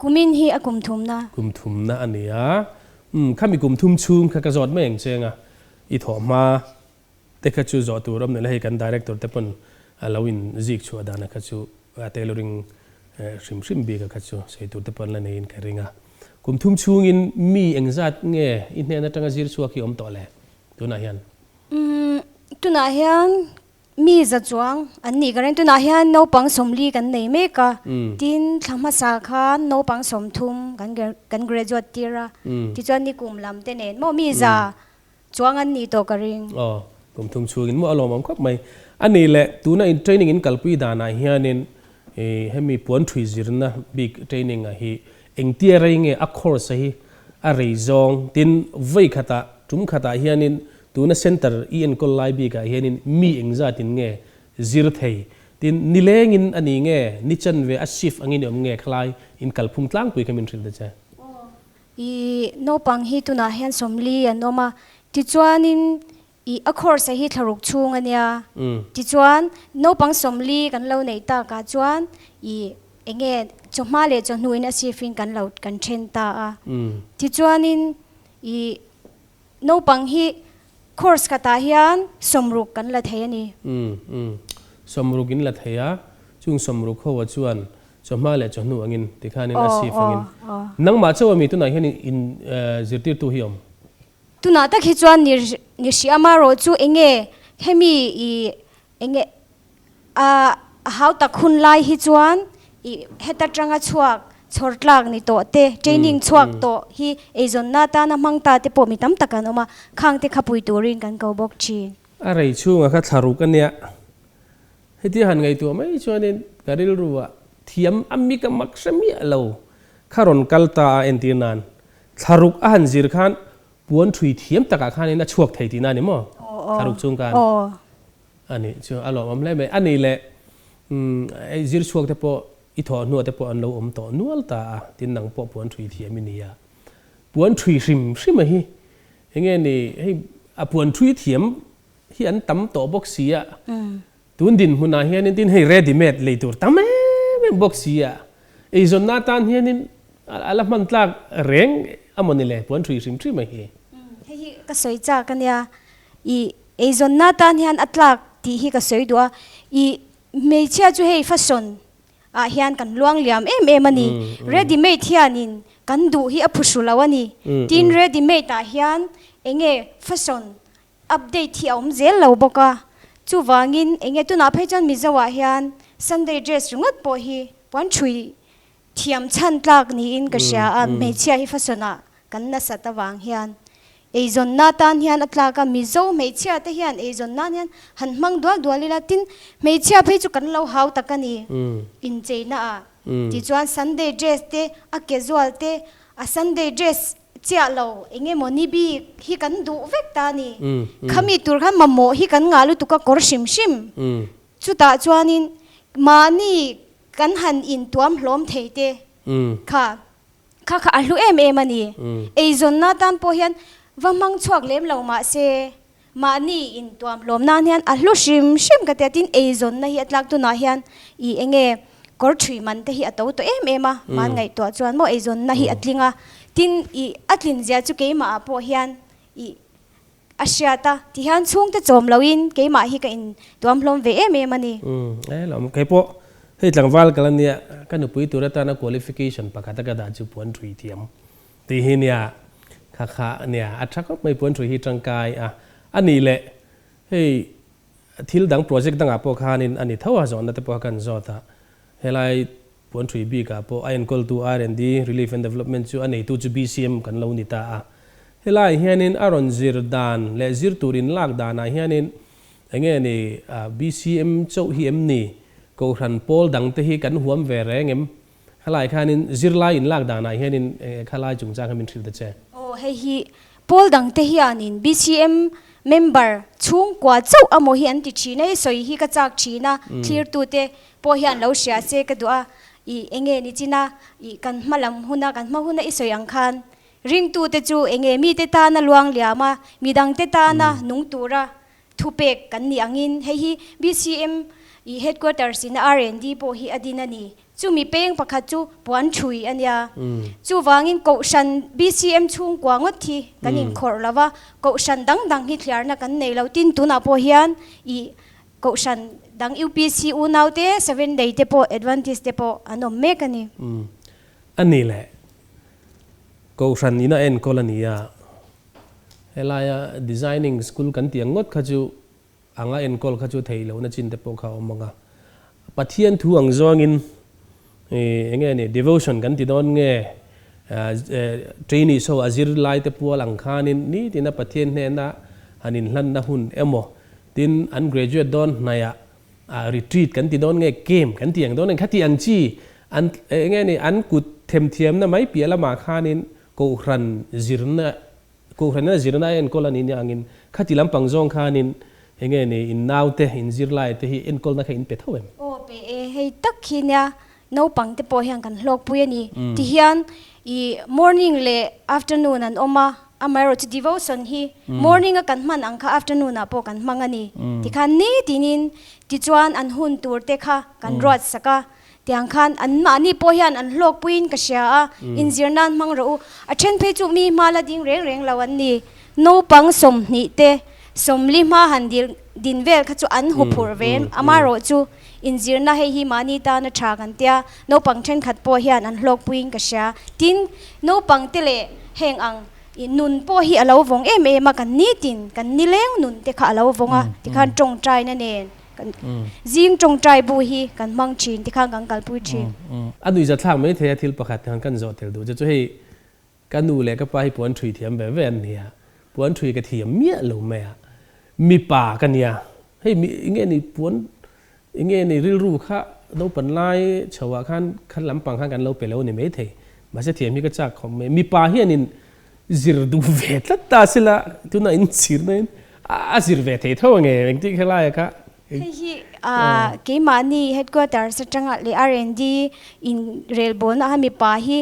Kumin hi a kum thumna. Kum thumna a ni a. Umm khami kum thum chhung kha ka zawt mai ang cheng a. I thawh hma te kha chu zawh tur awm nila hei kan director te pawn a lo in zik chhuah dan a kha chu a tailoring hrim hrim bik a kha chu sawi tur te pawn la neiin ka ring a. Kum thum chhungin mi engzat nge i hnen atanga zir chhuak hi awm tawh le tunah hian? Umm, tunah hian mi za chuang an nih ka ring. Tunah hian naupang sawmli kan nei mek a, tin thla hmasa khan naupang 30 kan kan graduate tir a, tichuan nikum lam te nen maw mi za chuang an nih tawh ka ring. Aw, kum thum chhungin maw a lawmawm khawp mai. A nih leh tuna in training in kalpui danah hianin hemi puan thui zirna bik training ah hi Engtia rei nge a course a hi a rei zawng? Tin, vawi khatah, tum khatah hianin tuna centre i enkawl lai bikah hianin mi engzatin nge zir thei? Tin, nilengin a ni nge, ni chanve a shift angin i awm nge khalai in kalphung tlangpui kha min hrilh ta che. Aw, i naupang hi tunah hian 40 an awm a, tichuanin I a course a hi thlaruk chhung a nia. Tichuan, naupang 40 kan lo neih takah chuan i enge chawhma leh chawhnuin a sifin kan lo kan then ta a. Tichuanin i naupang hi course khatah hian 60 kan la thei a ni. 60 in la thei a, chung 60 ho ah chuan chawhma leh chawhnu angin tikhanin a sif angin. Nangmah chauh ami tunah hian in zirtirtu hi awm? Tunah tak hi chuan ni ni hri amarawh chu enge hemi i enge a hau tak hun lai hi chuan i heta tanga chhuak chhawr tlak ni tawh te training chhuak tawh hi eizawnna atana hmang ta te pawh mi tam tak an awm a, khang te kha pui turin kan ko bawk thin. A rei chhunga kha thla ruk a nia. Hetia han ngaihtuah mai chuanin ka rilru ah thiam a mi ka mak hre miah lo kha rawn kal ta a entir nan Thla ruk a han zir khan puan thui thiam takah khanin a chhuak thei tihna a ni maw? Thla ruk chung khan a nih chu a lawmawm hle mai. A nih leh hei zir chhuak te pawh i thawh hnuah te pawh an lo awm tawh nual ta a, tin nang pawh puan thui thiam i ni a. Puan thui hrim hrim a hi enge ni hei a puan thui thiam hi an tam tawh bawk si a, tun dinhmunah hianin tin hei ready made lei tur tam em em bawk si a, eizawnna atan hianin a la hman tlak reng a maw ni le puan thui hrim hrim a hi. Hei hi ka sawi chak a nia, i eizawnna atan hian a tlak tih hi ka sawi duh a, i hmeichhia chu hei fashion. Ah hian kan luang liam em em a ni. Ready made hianin kan duh hi a phuhru lo a ni. Tin ready made ah hian enge fashion update hi a awm zel lo bawk a. Chuvangin enge tunah phei chuan Mizo ah hian Sunday dress ringawt pawh hi puan thui thiam chhan tlak niin ka hria a, hmeichhia hi fashion ah kan nasat avang hian Eizawnna tan hian a tlak a, Mizo hmeichhia te hian eizawn nan hian han hmang dual dual ila, tin hmeichhia phei chu kan lo hau tak a ni incheina ah. Tichuan Sunday dress te, a casual te, a Sunday dress chiah lo eng emaw ni bik hi kan duh vek ta a ni. Khami tur khan mamawh hi kan ngah lutuk a kawr hrim hrim. Chutah chuanin mahni kan han intuam hlawm thei te kha. Kha kha a hlu em em a ni. Eizawnna tan pawh hian va hmang chhuak lem lo mah se, mahni intuam hlawm nan hian a hlu hrim hrim ka ti a, tin eizawnna hi a tlak tunah hian ih eng nge kawr thui man te hi a to tawh em em a, man ngaihtuah chuan maw eizawnna hi a tling a, tin ih a tlin zia chu keimah ah pawh hian ih A hriat a, ti hian chhungte chawm loin keimah hi ka in tuam hlawm ve em em a ni. Umm, e lawm. Kei pawh hei tlangval kal ania, ka nupui tur atana qualification pakhat a ka dah chu puan thui thiam tih hi nia, kha kha nia, a tha khawp mai puan thui hi tangkai a, a nih leh hei thil dang project dangah pawh khanin a ni tho a, zawhna te pawh kha kan zawt a, helai puan thui bikah pawh a enkawltu R&D, Relief and Development, chu a neitu chu BCM kan lo ni ta a. Helaiah hianin a rawn zir dan leh zir tur inlak danah hianin eng nge ni BCM chauh hi em ni? Kohhran pawl dangte hi kan huam ve reng em? Helaiah khanin zirlai inlak danah hianin khalai chungchang kha min hrilh ta che. Aw hei hi pawl dangte hianin BCM member chhungkua chauh amaw hi an ti thin a, hei sawi hi ka chak thin a, thlirtute pawh hian lo hria se ka duh a, ih enge ni china ih kan hma lam huna kan hma huna i sawi ang khan ringtute chu enge mite tana luang liam a, midangte tana nung tura thupek kan nih angin hei hi BCM ih headquarters ina R&D pawh hi a din a ni. Chumi peng pakhat chu puan thui a nia. Chuvangin Kohhran BCM chhungkua ngawt hi kan inkhawrh lo va, Kohhran dang dang hi thliarna kan nei lo. Tin tunah pawh hian ih Kohhran dang UPC unaute, Seven Day te pawh, Adventist te pawh an awm mek a ni. Umm. A ni le. Kohhran in a enkawl a ni a. Helaia designing school kan tih ang ngawt kha chu anga enkawl kha chu theih lohna chin te pawh kha a awm ang a. Pathian thu ang zawngin ih eng nge ni devotion kan ti dawn nge trainees ho a zirlai te pual ang khanin nitina Pathian hnena han inhlanna hun emaw Tin, an graduate dawn hnaiah retreat kan ti dawn nge camp kan ti ang dawn eng khati ang chi an eng nge ni an kut themthiamna mai piah lamah khanin kohhran zirna kohhranina zirna a enkawl a nih nia angin khati lampang zawng khanin eng nge ni in naute in zirlai te hi enkawlna kha in pe tho em? Aw pe e, hei tak hi nia naupang te pawh hian kan hlawkpui a ni. Tihian ih morning leh afternoon an awm a, amaherawhchu devotion hi morning a kan hman ang kha afternoon ah pawh kan hmang a ni. Tikhan nitinin tichuan an hun tur te kha kan ruat sak a, tiang khan an mahni pawh hian an hlawkpuiin ka hria a, inzir nan hmang rawh u. A then phei chu mi hma la ding reng reng lo an ni. Naupang 20 te 40 hma han dil din vel kha chu an huphurh ve amaherawhchu Inzirna hei hi mahni tana tha kan tia, naupang thenkhat pawh hian an hlawkpuiin ka hria. Tin, naupang te leh heng ang nun pawh hi a lo vawng em em a, kan nitin, kan nileng nun te kha a lo vawng a, tikhan tawngtaina nen kan zing tawngtai bu hi kan hmang thin, tikhan kan kalpui thin. A nuihzathlak mai thei a thil pakhat han kan zawh tel duh che chu hei Ka nu leh ka pa hi puan ṭhui thiam ve ve an nia, puan ṭhui ka thiam miah lo mai a, mipa ka nia, hei mi enge ni puan enge ni rilru kha naupan lai chho ah khan kha lampang khan kan lo pe lo a ni maithei, mahse thiam hi ka chak khawp mai, mipa hianin zir duh ve tlat ta sila tunah in chhir na in a zir ve thei tho ange engtik helai ah kha. Hei hi keimahni headquarters atanga leh R&D in relbawlna a mipa hi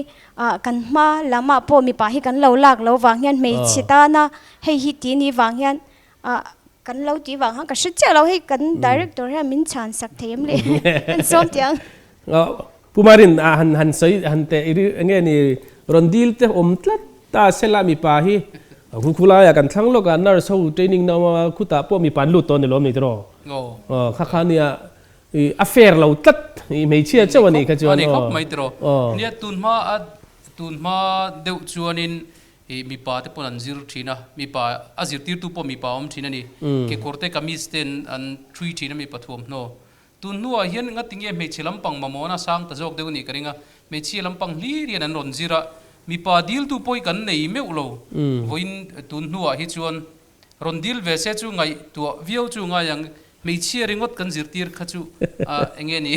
kan hma lamah pawh mipa hi kan lo lak lo vang hian hmeichhe tana hei hi ti ni vang hian kan lo tih vang khan ka hre chiah lo hei kan director hian min chhan sak thei em le kan sawm tih ang. Pu Marin han han sawi han teh i enge ni rawn dil te awm tlat ta sela mipa hi khu khu laiah kan thlang lawk a nurse ho training na awm a khutah pawh mipa an lut tawh a ni lawm ni tiraw? Aw kha kha nia. I a fair lo tlat i hmeichhia chauh a nih kha chuan aw. A ni khawp mai tiraw. Nia tunhma a tunhma deuh chuanin i mipa te pawn an zir thin a, mipa a zirtirtu pawh mipa a awm thin a ni. Kekawr te kamis te an thui thin a mipa thuamhnaw. Tun hnuah hian ngatinge hmeichhe lampang mamawhna sang ta zawk deuh a nih ka ring a, hmeichhia lampang hlir hian an rawn zir a, mipa diltu pawh hi kan nei meuh lo. Vawiin tun hnuah hi chuan Rawn dil ve se chu ngaihtuah viau chu ngai ang, hmeichhia ringawt kan zirtir kha chu eng nge ni?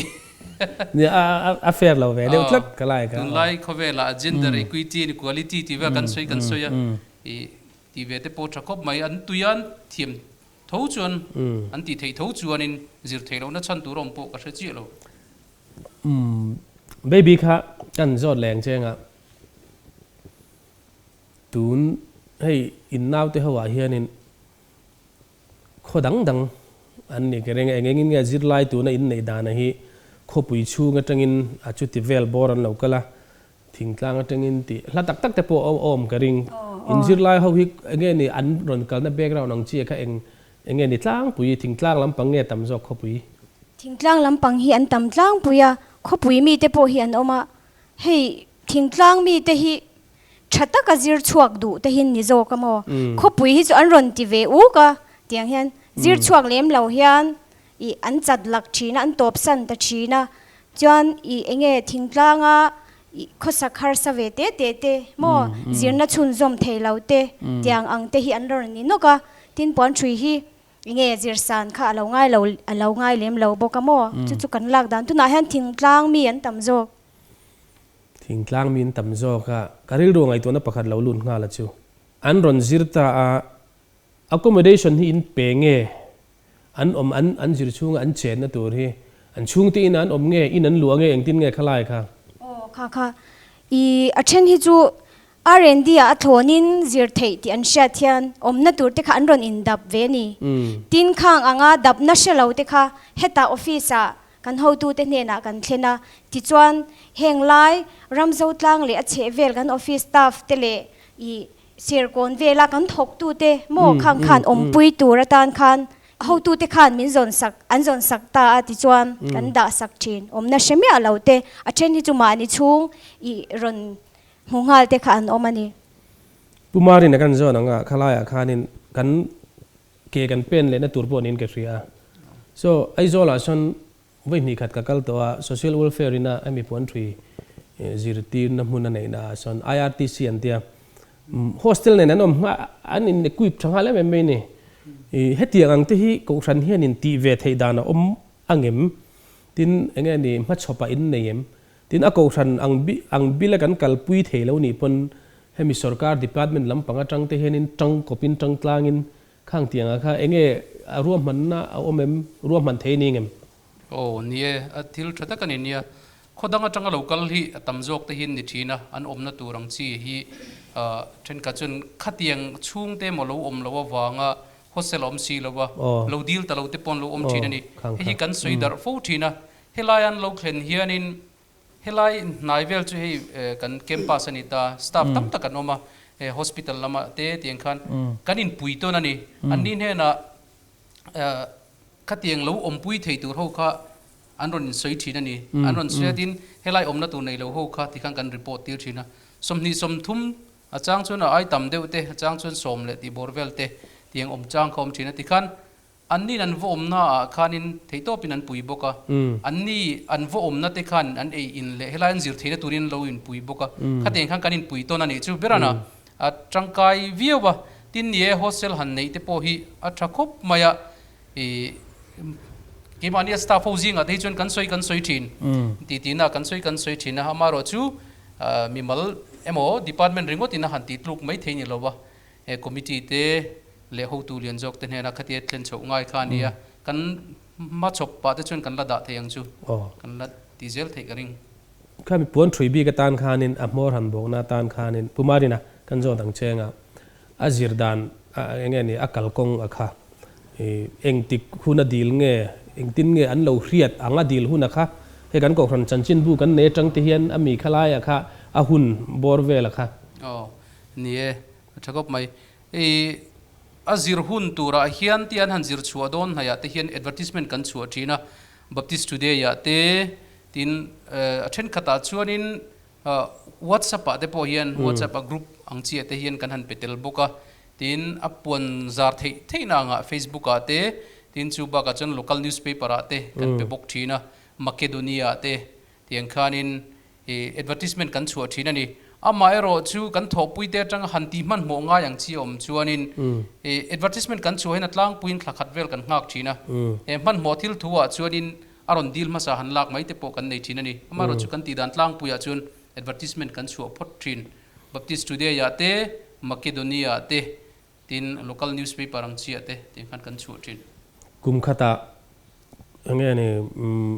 Nia, a fair lo ve deuh tlat ka lai kha. Tunlai khawvelah gender equity and equality tih vel kan sawi kan sawi a, i tih ve te pawh tha khawp mai, an tuian thiam tho chuan an tih theih tho chuanin zir theih lohna chhan tur awm pawh ka hre chiah lo. Baby kha kan zawt leng cheng a. Tun hei in naute ho ah hianin khaw dang dang an ni ka ring a, eng engin nge zirlai tuna in neih dana hi khawpui chhung atangin a chuti vel bawr an lo kal a, thingtlang atangin tih hla tak tak te pawh a awm ka ring. In zirlai ho hi enge ni an rawn kalna background ang chi kha eng enge ni tlangpui, thingtlang lampang nge tam zawk khawpui? Thingtlang lampang hi an tam tlangpui a, khawpui mite pawh hi an awm a, hei thingtlang mite hi Tha taka zir chhuak duh te hin ni zawk a maw? Khawpui hi chu an rawn ti ve uk a, tiang hian zir chhuak lem lo hian ih an chat lak thin a, an tawp san ta thin a, chuan ih eng nge thingtlanga ih khawsak harsa ve te te te maw zirna chhunzawm thei lo te tiang ang te hi an rawn ni nawk a, tin puan hrui hi eng nge zir san kha a lo ngai lo a lo ngai lem lo bawk a maw? Chu chu kan lak dan tunah hian thingtlang mi an tam zawk. Thingtlang min tam zawk a, ka rilru ngaihtuahna pakhat lo lut nghal a chu. An rawn zir ta a, accommodation hi in pe nge an awm an an zir chhunga an chenna tur hi an chhungte inah an awm nge in an luah nge engtin nge khalai kha? Aw kha kha i a then hi chu R&D ah a thlawnin zir theih tih an hriat hian awmna tur te kha an rawn indap ve a ni. Tin khang anga dapna hre lo te kha hetah office ah Kan hotute hnenah kan thlen a, tichuan heng lai Ramzotlang leh a chhehvel kan office staff te leh ih Serkawn vela kan thawktute maw khang khan awmpui tur atan khan hotute khan min zawn sak an zawn sak ta a tichuan kan dah sak thin. Awmna hre miah lo te a then hi chu mahni chhung ih rawn hmu nghal te kha an awm a ni. Pu Marina kan zawn ang a, khalaiah khanin kan Ke kan pen lehna tur pawh niin ka hria a. So, Aizawlah sawn vawi hnih khat ka kal tawh a, Social Welfare ina hemi puanṭhui zirtirna hmun a neihna ah sawn IRTC an tia, hostel nen an awm hma an in equip tha nghal em em mai ni. Hetiang ang te hi Kohhran hian in tih ve theih dan a awm angem? Tin, enge ni hmachhawpah in nei em? Tin, a Kohhran ang ang bila kan kalpui thei lo nih pawn Hemi sorkar department lampang atang te hianin tang kawpin tang tlangin khang tiangah kha enge a ruahmanna a awm em, ruahman thei a ni ngem? Aw, ni e, a thil tha tak a ni nia. Khaw dang atanga lo kal hi a tam zawk te hian ni thin a, an awmna tur ang chi hi thenkhat chuan khatiang chhungte emaw lo awm loh avanga hostel a awm si lo a, lo dil ta lo te pawh an lo awm thin a ni. Hei hi kan sawi darh fo thin a, helai an lo thlen hianin Helai hnai vel chu hei kan campus a ni ta, staff tam tak an awm a, hospital lamah te tiang khan kan inpui tawn a ni. Anni hnenah khatiang lo awmpui thei tur ho kha an rawn insawi thin a ni. An rawn sawi a, tin helai awmna tur nei lo ho kha tikhan kan report tir thin a. 20 30 a chang chuan a ai tam deuh te, a chang chuan 10 leh tih bawr vel te tiang awm chang kha awm thin a. Tikhan Anni'n an va awmnaah khanin theihtawpin an pui bawk a, anni an va awmna te khan an ei in leh helai an zir theihna turin an lo inpui bawk a, khatiang khan kan inpui tawn a nih chu ber a, a tangkai viau a, tin ni e hostel han neih te pawh hi a tha khawp mai a, ih keimahnia staff ho zingah te hi chuan kan sawi kan sawi thin tih tihna kan sawi kan sawi thin a, amaherawh chu mimal emaw department ringawt in a han tih tluk mai thei ni lo va. He committee te leh hotu lian zawk te hnena khatia thlen chhoh ngai kha a ni a, kan hma chhawp pah te chuan kan la dah thei ang chu, kan la ti zel theih ka ring. Khami puan thui bik atan khanin a hmawr han bawkna atan khanin Pu Marina kan zawt ang cheng a, a zir dan eng nge ni a kalkawng a kha engtik hun a dil nge engtin nge an lo hriat ang a dil hun a kha hei kan kohhran chanchinbu kan nei atang te hian a mi khalai a kha a hun bawr vel a kha. Aw ni e, A tha khawp mai. I a zir hun turah hian ti an han zir chhuah dawn hnaihah te hian advertisement kan chhuah thin a. Baptist Today ah te tin a thenkhatah chuanin WhatsApp ah te pawh hian WhatsApp a group ang chi ah te hian kan han pe tel bawk a, tin a puan zar theih theihna angah Facebook ah te tin chu bakah chuan local newspaper ah te kan pe bawk thin a, Makedonia ah te tiang khanin I advertisement kan chhuah thin a ni. Amaherawh chu kan thawhpui te atanga han tih hmanhmawh ngai ang chi a awm chuanin i advertisement kan chhuah hian a tlangpuiin thla khat vel kan nghak thin a. He hmanhmawh thil thu ah chuanin a rawn deal hmasa han lak mai te pawh kan nei thin a ni. Amaherawh chu kan tih dan tlangpuiah chuan advertisement kan chhuah phawt thin. Baptist Today ah te, Makedonia ah te, Tin, local newspaper ang chiah te tih khan kan chhuah thin. Kum khatah enge ni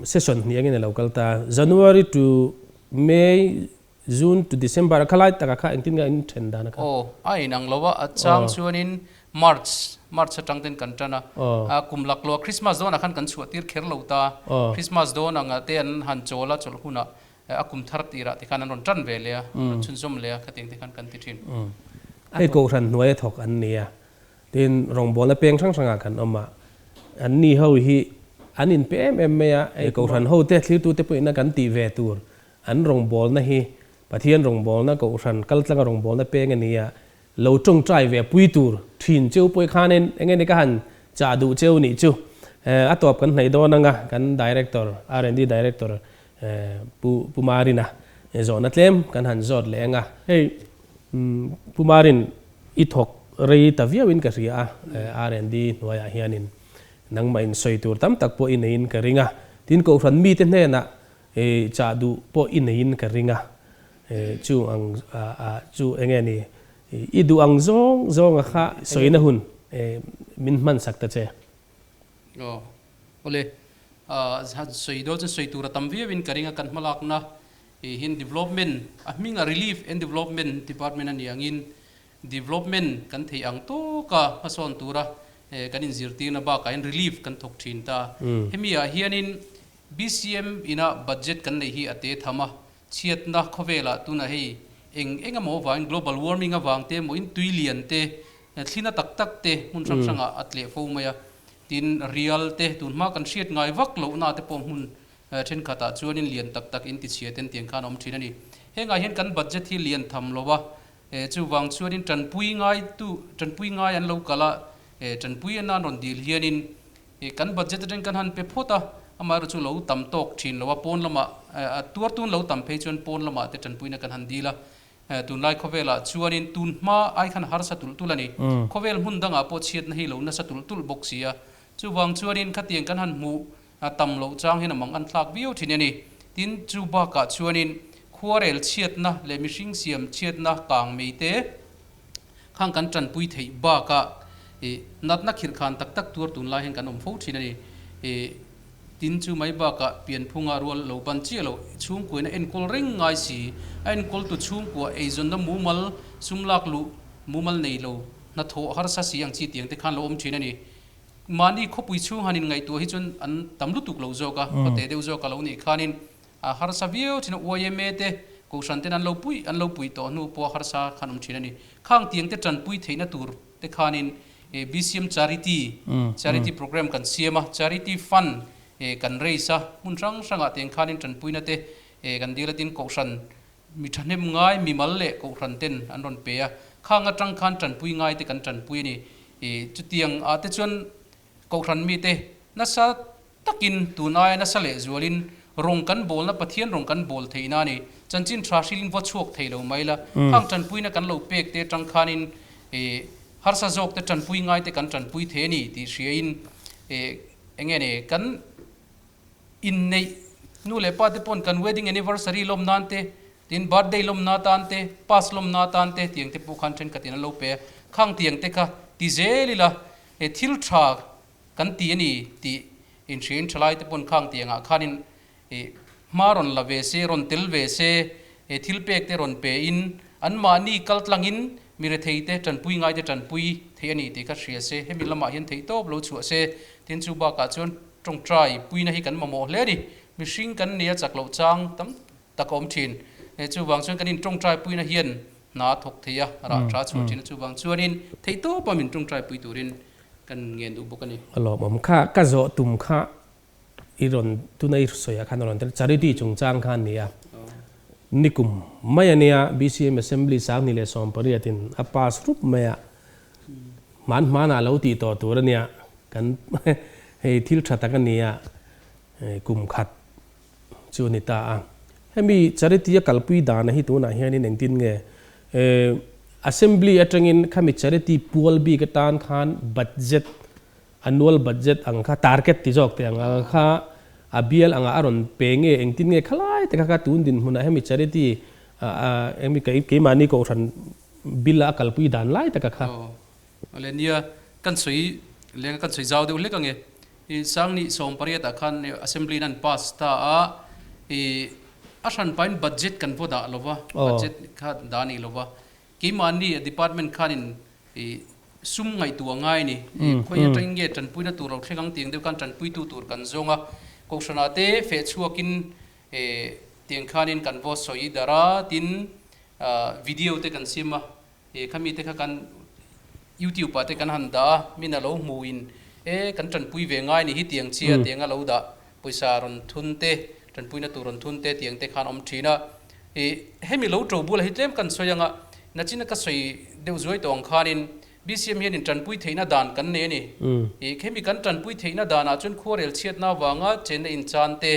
session hnih angin a lo kal ta. January to May, June to December a khalai takah kha engtin nge in then dan a kha? Aw, a inang lo a, a chang chuanin March, March atang ten kan tan a, a kum lak lo a Christmas dawnah khan kan chhuah tir kher lo ta. Christmas dawn anga te an han chawl a, chawlh hunah A kum thar tirah te khan an rawn tan ve leh a, an rawn chhunzawm leh a, khatiang te khan kan ti thin. Hei Kohhran hnuaia thawk an ni a, tin rawngbawlna peng hrang hrangah kan awm a, an ni ho hi an inpe em em mai a, hei Kohhran hote thlirtute pawhin a kan tih ve tur an rawngbawlna hi Pathian rawngbawlna Kohhran kaltlanga rawngbawlna peng a ni a, lo tawngtai ve pui tur thin cheu pawh khanin enge ni ka han chah duh cheu nih chu a tawp kan hnaih dawn anga kan Director, R&D Director Pu Pu Marina zawhna tlem kan han zawt leh anga hei Pu Marin i thawk rei ta viauin ka hria a R&D hnuaiah hianin nangmah in sawi tur tam tak pawh i neiin ka ring a tin Kohhran mite hnenah chah duh pawh i neiin ka ring a Chu ang chu enge ni i duh ang zawng zawnga kha sawina hun min hman sak ta che. Aw awle han sawi dawn chuan sawi tur a tam viau in ka ring a kan hmalakna hin development a hming a relief and development department a ni angin development kan theih ang tawka hmasawn tura kan inzirtirna bakah hian relief kan thawk thin ta hemi ah hianin BCM ina budget kan neih hi a te tham a Chhiatna khawvelah tunah hei eng eng emaw avangin global warming avang te emaw in tui lian te, thlina tak tak te hmun hrang hrangah a tleh fo mai a. Tin, rial te tun hma kan hriat ngai vak lohna te pawh hmun thenkhatah chuanin lian tak tak in tichhia ten tiang khan a awm thin a ni. Hengah hian kan budget hi lian tham lo a, chuvang chuanin tanpui ngai tu tanpui ngai an lo kal a, tanpui an rawn dil hianin I kan budget atang kan han pe phawt a, amaherawh chu lo tam tawk thin lo a, pawn lamah a tuar tun lo tam phei chuan pawn lamah te tanpuina kan han dil a, tunlai khawvelah chuanin tun hma ai khan harsa tulh tulh a ni. Khawvel hmun dangah pawh chhiatna hi lo nasa tulh tulh bawk si a, chuvang chuanin khatiang kan han hmuh tam loh chang hian a mang an thlak viau thin a ni. Tin, chu bakah chuanin khuarel chhiatna leh mihring siam chhiatna kang mei te, Khang kan tanpui theih bakah i natna khirh khan tak tak tuar tunlai hian kan awm fo thin a ni. I tin chu mai bakah pianphunga rual lo ban chiah lo chhungkuain a enkawl reng ngai si. A enkawltu chhungkua eizawnna mumal sum lak luh mumal nei lo hnathawh harsa si ang chi tiang te khan lo awm thin a ni. Mahni khawpui chhung han inngaihtuah hi chuan an tam lutuk lo zawk a, khawte deuh zawk a lo nih khanin A harsa viau thin a, YMA te Kohhran ten an lo puih an lo puih tawh hnu pawh a harsa khan awm thin a ni. Khang tiang te tanpui theihna tur te khanin BCM Charity, Charity Programme kan siam a, Charity Fund kan raise a, hmun hrang hrangah tiang khanin tanpuina te kan dil a tin Kohhran mi thahnem ngai mimal leh Kohhran ten an rawn pe a, khang atang khan tanpui ngai te kan tanpui a ni. Chutiang ah te chuan Kohhran mite nasa Takin, tun aia nasa leh zualin rawng kan bawlna Pathian rawng kan bawl theihna a ni. Chanchin tha hrilin va chhuak thei lo mai la. Khang tanpuina kan lo pek te atang khanin harsa zawk te tanpui ngai te kan tanpui thei a ni tih hriain enge ni kan inneih nu leh pa te pawn kan wedding anniversary lawm nan te tin birthday lawmna atan te pass lawmna atan te tiang te pawh khan thenkhatin an lo pe a. Khang tiang te kha ti zel ila thil tha Kan ti a ni tih inhriain thalaite pawn khang tiangah khanin hma rawn la ve se, rawn tel ve se, thil pek te rawn pe in anmahni kal tlangin mi rethei te tanpui ngai te tanpui thei a ni tih kha hria se, hemi lamah hian theih tawp lo chhuah se, tin chu bakah chuan tawngtai puina hi kan mamawh hle a ni. Mihring kan nia chak loh chang tam tak a awm thin. Chuvang chuan kan intawngtai puina hian hna a thawk thei a, rah tha chhuah thin a, chuvang chuanin theih tawpa min tawngtai pui turin Kan ngen duh bawk a ni. A lawmawm kha ka zawh tum kha I rawn tuna i sawiah khan a rawn tel charity chungchang kha a ni a. Nikum mai a nia BCM Assembly 2018 in a pass rup mai a. Hman hmanah lo tih tawh tur a nia. Kan hei thil tha tak a ni a, kum khat chu a ni ta a. Hemi charity a kalpui dana hi tunah hianin engtin nge Assembly atangin khami charity pual bik atan khan budget Annual budget ang kha target ti zawk teh ang ang kha a bial angah a rawn pe nge engtin nge khalai te kha kha tun dinhmunah hemi charity eng mi keimahni kohhran bill a a kalpui dan lai taka kha. Aw le nia kan sawi leng a kan sawi zau deuh hlek ange i 2018 ah khan assembly in an pass ta a i a hran pahin budget kan vaw dah lova budget kha dah a nih lova keimahni department khanin I sum ngaihtuah ngai a ni. I khawi atangin nge tanpuina tur lo thleng ang tiang deuh khan tanpuitu tur kan zawng a. Kohhranah te feh chhuakin tiang khanin kan vaw sawi darh a, tin video te kan siam a. I khami te kha kan YouTube ah te kan han dah a, min a lo hmuin e kan tanpui ve ngai a ni hi tiang chia tiang a lo dah pawisa rawn thun te, tanpuina tur rawn thun te tiang te khan awm thin a. I hemi lo to bulah hi tlem kan sawi anga, nachina ka sawi deuh zuai tawh ang khanin BCM hianin tanpui theihna dan kan nei a ni. I hemi kan tanpui theihna danah chuan khuarel chhiatna avanga chenna inchan te,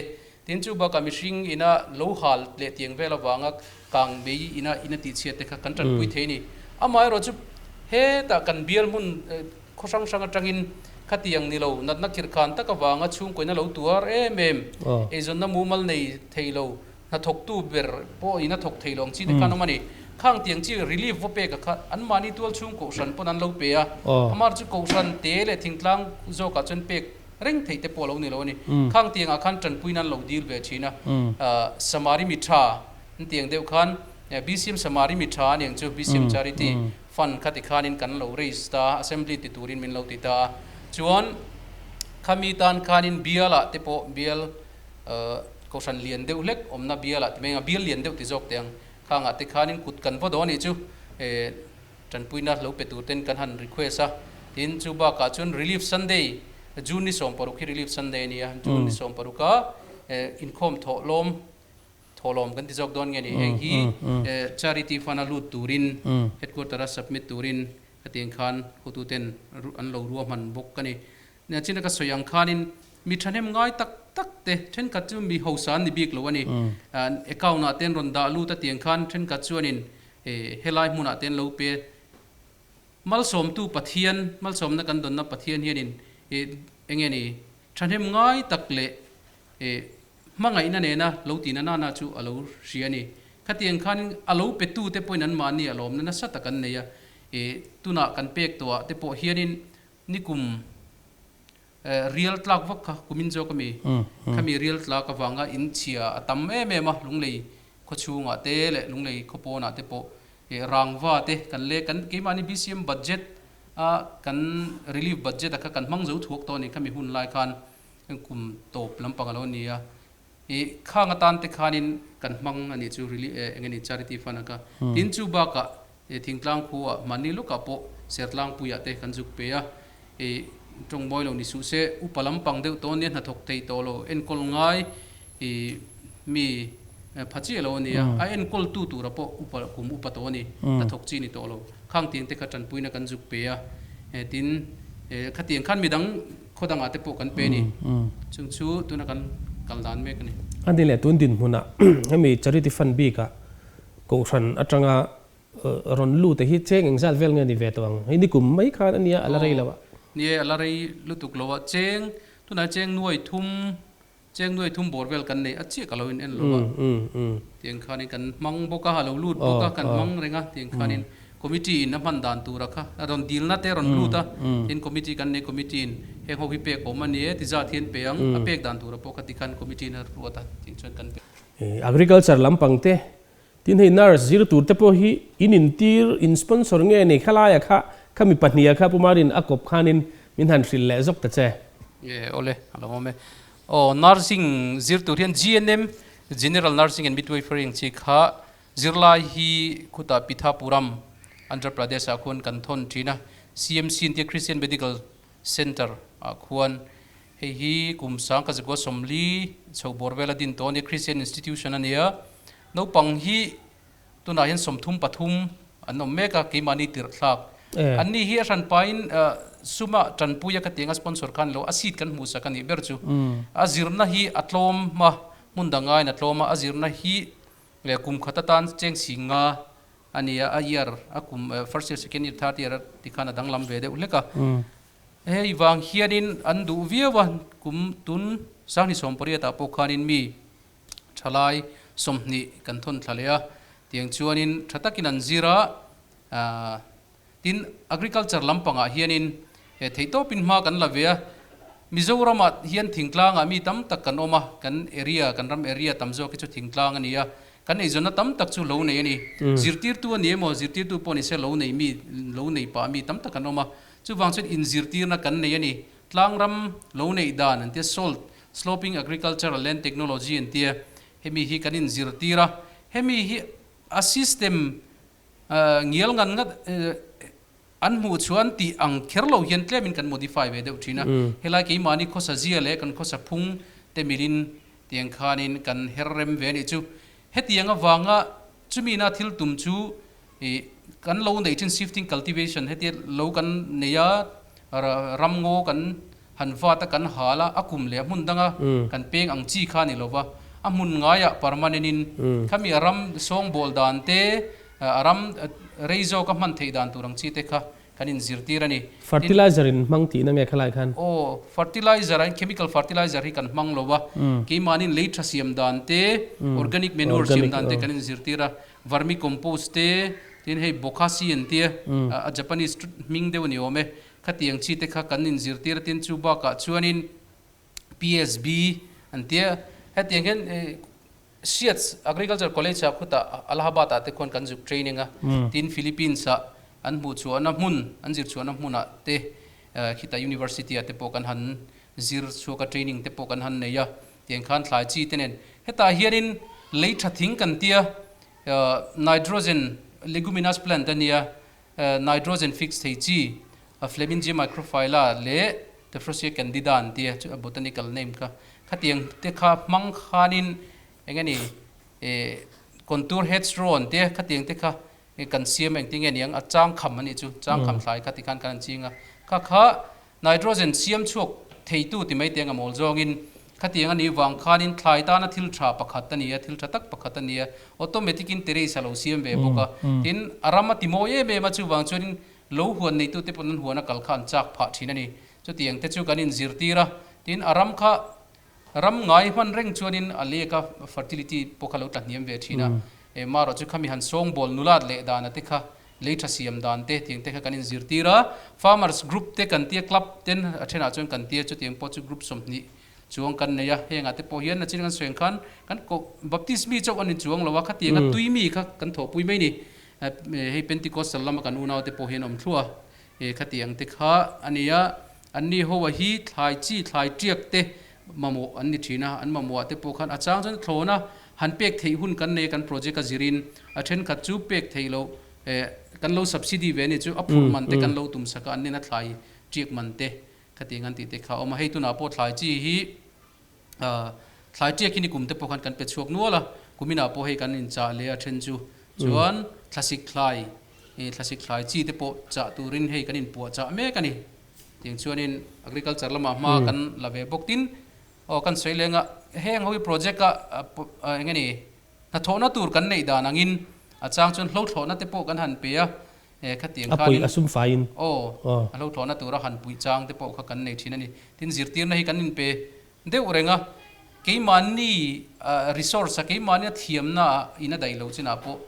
tin chu bakah mihring ina lo hal leh tiang vel avanga kang mei ina ina tihchhiat te kha kan tanpui thei a ni. Amaherawh chu hetah kan bial hmun Khaw hrang hrang atangin khatiang ni lo natna khirhkhan tak avanga chhungkuaina lo tuar em em, eizawnna mumal nei thei lo, hnathawktu ber pawh in a thawk thei lo ang chi te khan awm a ni. Khang tiang chi relief va pek a kha anmahni tual chhung kohhran pawn an lo pe a, amar chu kohhran te leh thingtlang zawkah chuan pek reng theih te pawh a lo ni lo a ni. Khang tiangah khan tanpuina an lo dil ve thin a, Samari mi tha an tiang deuh khan BCM Samari mi tha aniang chu BCM Charity Fund kha tikhanin kan lo raise ta, Assembly ti turin min lo ti ta a. Chuan khami tan khanin bialah te pawh bial kohhran lian deuh hlek awmna bialah ti mai ang a, bial lian deuh ti zawk teh ang. Khangah te khanin kut kan va dawn anih chu tanpuina lo pe tur ten kan han request a. Tin chu bakah chuan Relief Sunday, June ni 16 hi Relief Sunday a ni a, June ni 16 a inkhawm thawh lawm Thawhlawm kan ti zawk dawn nge ni? Heng hi Charity Fund a lut turin Headquarter a submit turin hetiang khan hotuten an lo ruahman bawk a ni. Chin a ka sawi ang khanin mi thahnem ngai tak tak te thenkhat chu mi hausa an ni bik lo a ni. Account ah te an rawn dah lut a tiang khan thenkhat chuanin helai hmunah te an lo pe. Malsawmtu Pathian, malsawmna kan dawnna Pathian hianin enge ni thahnem ngai tak leh Hmangaihna nena lo tihna nana chu a lo hria a ni. Khatiang khanin a lo petute pawhin anmahni a lawmna nasa tak an nei a. I tunah kan pek tawhah te pawh hianin nikum rial tlak vak kha kumin zawk a mi? Khami rial tlak avanga in chhia a tam em em a, lunglei khaw chhungah te leh lunglei khaw pawnah te pawh rangva te kan le kan keimahni BCM budget a kan relief budget a kha kan hmang zo thuak tawh a ni khami hun lai khan. Kum tawp lampang a lo ni a, i khang atan te khanin kan hmang a nih chu reli eng nge ni charity fund a ka. Tin chu bakah i thingtlang khuaah mahni lawkah pawh sertlangpuiah te kan zuk pe a, i tawng mawi lo ni suh se upa lampang deuh tawh ania hnathawk thei tawh lo enkawl ngai i mi pha chiah lo a ni a, a enkawl tu tura pawh upa kum upa tawh a ni, hnathawk chi ni tawh lo. Khang tiang te kha tanpuina kan zuk pe a, tin khatiang khan midang Khaw dangah te pawh kan pe a ni. Chung chu tuna kan kal dan mek a ni. A ni leh tun dinhmunah hemi Charity Fund bikah Kohhran atanga rawn lut te hi cheng engzat vel nge ni ve tawh ang? Hei nikum mai khan a nia a la rei lo a. Ni e, a la rei lutuk lo a. Cheng, tunah cheng nuai thum Cheng nuai thum bawr vel kan nei a chiah ka lo in en lo a, tiang khanin kan hmang bawk a, a lo lut bawk a, kan hmang reng a, tiang khanin committee in a hman dan tura kha a rawn dilna te a rawn lut a, tin committee kan nei committee in heng ho hi pek awm a ni e ti zat hian pe ang, a pek dan tura pawh kha tikhan committee in a ruat a, tiang chuan kan pe. Agriculture lampang te, tin hei nurse zir tur te pawh hi in intir, in sponsor nge ni khalai a kha, khami pahniha kha Pu Marin a kawp khanin min han hrilh leh zawk ta che. Nge awle a lo awm e. Aw nursing zir tur hian GNM, General Nursing and Midwifery ang chi kha zirlai hi khutah Pithapuram, Andhra Pradesh ah khuan kan thawn thin a. CMC an tia Christian Medical Center ah khuan. Hei hi kum 1940 chho bawr vela din tawh a ni, Christian institution a ni a. Naupang hi tunah hian 33 an awm mek a, keimahni tirh thlak. Anni hi a hranpain suma tanpuia ka tiang a sponsor khan lo a seat kan hmuhsak a nih ber chu. A zirna hi a tlawm a, hmun dangaiin a tlawm a, a zirna hi kum khat atan cheng sing nga a ni a, a year a kum first year, second year, third year a tikhan a danglam ve deuh hlek a. Hei vang hianin an duh viau a, kum tun 2018 ah pawh khanin mi thalai 20 kan thawn thla leh a, tiang chuanin tha takin an zir a, tin agriculture lampangah hianin theihtawpin hma kan la ve a, Mizoramah hian thingtlangah mi tam tak kan awm a, kan area, kan ram area tam zawk hi chu thingtlang a ni a, kan eizawnna tam tak chu lo nei a ni. Zirtirtu a ni emaw, zirtirtu pawh ni se lo nei mi, lo nei pah mi tam tak an awm a, chuvang chuan inzirtirna kan nei a ni. Tlangram lo neih dan an tia, salt, sloping agricultural land technology an tia, hemi hi kan inzirtir a, hemi hi a system ngial ngan ngat an hmuh chuan tih ang kher lo hian tlemin kan modify ve deuh thin a, helai keimahni khawsa zia leh kan khawsa phung te milin tiang khanin kan her rem ve a nih chu. Hetiang avanga chumina thil tum chu ih kan lo neih thin shifting cultivation hetia lo kan nei a, ram ngaw kan han vat a kan hal a, a kum leh a hmun danga kan peng ang chi kha a ni lova, a hmun ngaiah permanent in khami a ram sawngbawl dan te, a ram rei zawka hman theih dan tur ang chi te kha kan inzirtir a ni. Fertilizer in hmang tihna nge khalai khan? Aw, fertilizer ah hian chemical fertilizer hi kan hmang lo a, keimahniin lei tha siam dan te, organic manure siam dan te kan inzirtir a, vermicompost te, tin hei bokashi an tia, a Japanese hming deuh a ni awm e, khatiang chi te kha kan inzirtir a, tin chu bakah chuanin PSB an tia, hetiang hian Siats Agriculture College ah khutah Allahabad ah te khuan kan zuk training a, tin Philippines ah an hmuh chhuahna hmun, an zir chhuahna hmunah te khitah University ah te pawh kan han zir chhuak a, training te pawh kan han nei a, tiang khan thlai chi te nen. Hetah hianin lei tha thing kan tia, nitrogen leguminous plant a nia, nitrogen fix thei chi Flemingia microphylla leh Tephrosia candida an tia chu a botanical name kha. Khatiang te kha hmang khanin eng nge ni eh contour heads row an tia khatiang te kha kan siam engtin nge niang a chang kham a nih chu chang kham thlai kha tikhan kan an ching a. Kha kha nitrogen siam chhuak theitu ti mai teng a mawl zawngin khatiang a nih vang khanin thlai tana thil tha pakhat a ni a, thil tha tak pakhat a ni a, automatic in terrace a lo siam ve bawk a. Tin a ram a ti mawi em em a chuvang chuanin Lo huan neitute pawn an huan a kal kha an chak phah thin a ni. Chutiang te chu kan inzirtir a, tin a ram kha ram ngai hman reng chuanin a lek a fertility pawh kha lo tla hniam ve thin a. Marawh chu khami han sawngbawl nulat leh dana te kha lei tha siam dan te tiang te kha kan inzirtir a. Farmers group te kan tia club ten a thenah chuan kan tia chutiang pawh chu group 20 chuang kan nei a. Hengah te pawh hian nachin kan sawi ang khan kan koh Baptist mi chauh an inchuang lo a, khatianga tui mi kha kan thawhpui mai ni. Hei Pentecostal lama kan unaute pawh hian awm thluah a, khatiang te kha a ni a, anni ho a hi thlai chi thlai tiak te mamawh an ni thin a, an mamawhah te pawh khan a chang chuan thlawn a, han pek theih hun kan nei a kan project a zirin a thenkhat chu pek theih loh kan lo subsidy ve a ni chu a phurh man te kan lo tum sak a, an nena thlai tiak man te khatiang an tih te kha a awm a, hei tunah pawh thlai chi hi Thlai tiak hi ni kum te pawh khan kan pe chhuak nual a, kuminah pawh hei kan inchah leh a then chu. Chuan thlasik thlai, thlasik thlai chi te pawh chah turin hei kan inpuah chah mek a ni. Tiang chuanin agriculture lamah hma kan la ve bawk. Tin, aw kan sawi leng a, heng ho hi project a eng nge ni, hnathawhna tur kan neih dan angin a chang chuan hlothlawhna te pawh kan han pe a, Khatiang A puih a sum faiin. Aw, a lo thlawhna tura han puih chang te pawh kha kan nei thin a ni. Tin, zirtirna hi kan inpe deuh reng a, keimahni resource a, keimahni a thiamna ah in a daih loh chinah pawh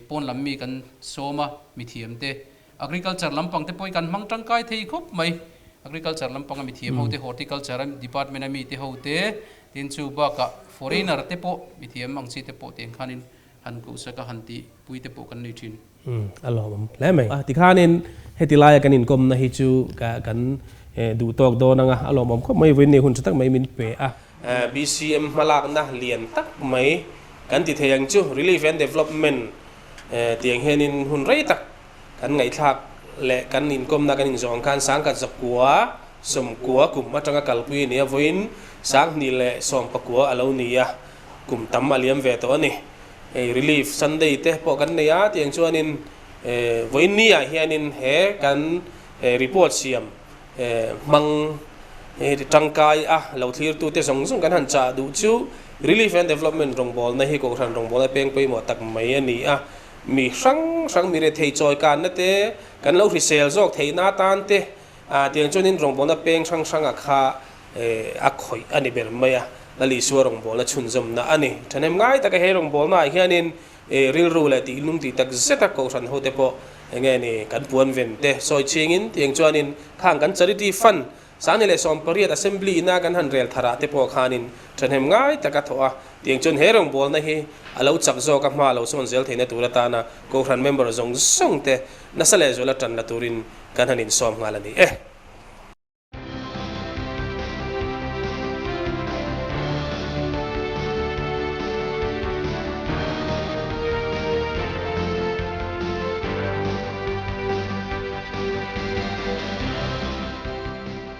pawn lam mi kan sawm a, mithiam te, agriculture lampang te pawh hi kan hmang tangkai thei khawp mai. Agriculture lampang a mithiam ho te, horticulture a department a mite ho te, tin chu bakah foreigner te pawh mithiam ang chi te pawh tiang khanin han kohsak a, han tih pui te pawh kan nei thin. Umm a lawmawm hle mai. Tikhanin heti laia kan inkawmna hi chu kan duh tawk dawn anga a lawmawm khawp mai vawiin ni hun tha tak mai min pe a. BCM hmalakna lian tak mai kan ti thei ang chu Relief and Development tiang hianin hun rei tak kan ngaihthlak leh kan inkawmna kan inzawh ang khan 1990. 90 kum atanga kalpui a ni a, vawiin 2019 a lo ni a, kum tam a liam ve tawh a ni. Hei Relief Sunday te pawh kan nei a, tiang chuanin vawiin ni ah hianin he kan report siam hmang tangkai a lo thlirtute zawng zawng kan han chah duh chu Relief and Development rawngbawlna hi Kohhran rawngbawlna peng pawimawh tak mai a ni a, mi hrang hrang mi rethei chawi kanna te kan lo hrisel zawk theihna atan te tiang chuanin rawngbawlna peng hrang hranga kha a khawih a ni ber mai a, Lal Isua rawngbawlna chhunzawmna a ni. Thahnem ngai taka he rawngbawlnaah hianin rilru leh tihlung tih tak zeta Kohhran hote pawh enge ni kan puan ven te sawi chingin tiang chuanin khang kan Charity Fund 2018 Assembly ina kan han rel tharah te pawh khanin thahnem ngai taka thawh a, tiang chuan he rawngbawlna hi a lo chak zawk a hma lo sawn zel theihna tur atana Kohhran member zawng zawng te nasa lehzuala tan la turin kan han insawm nghal a ni e.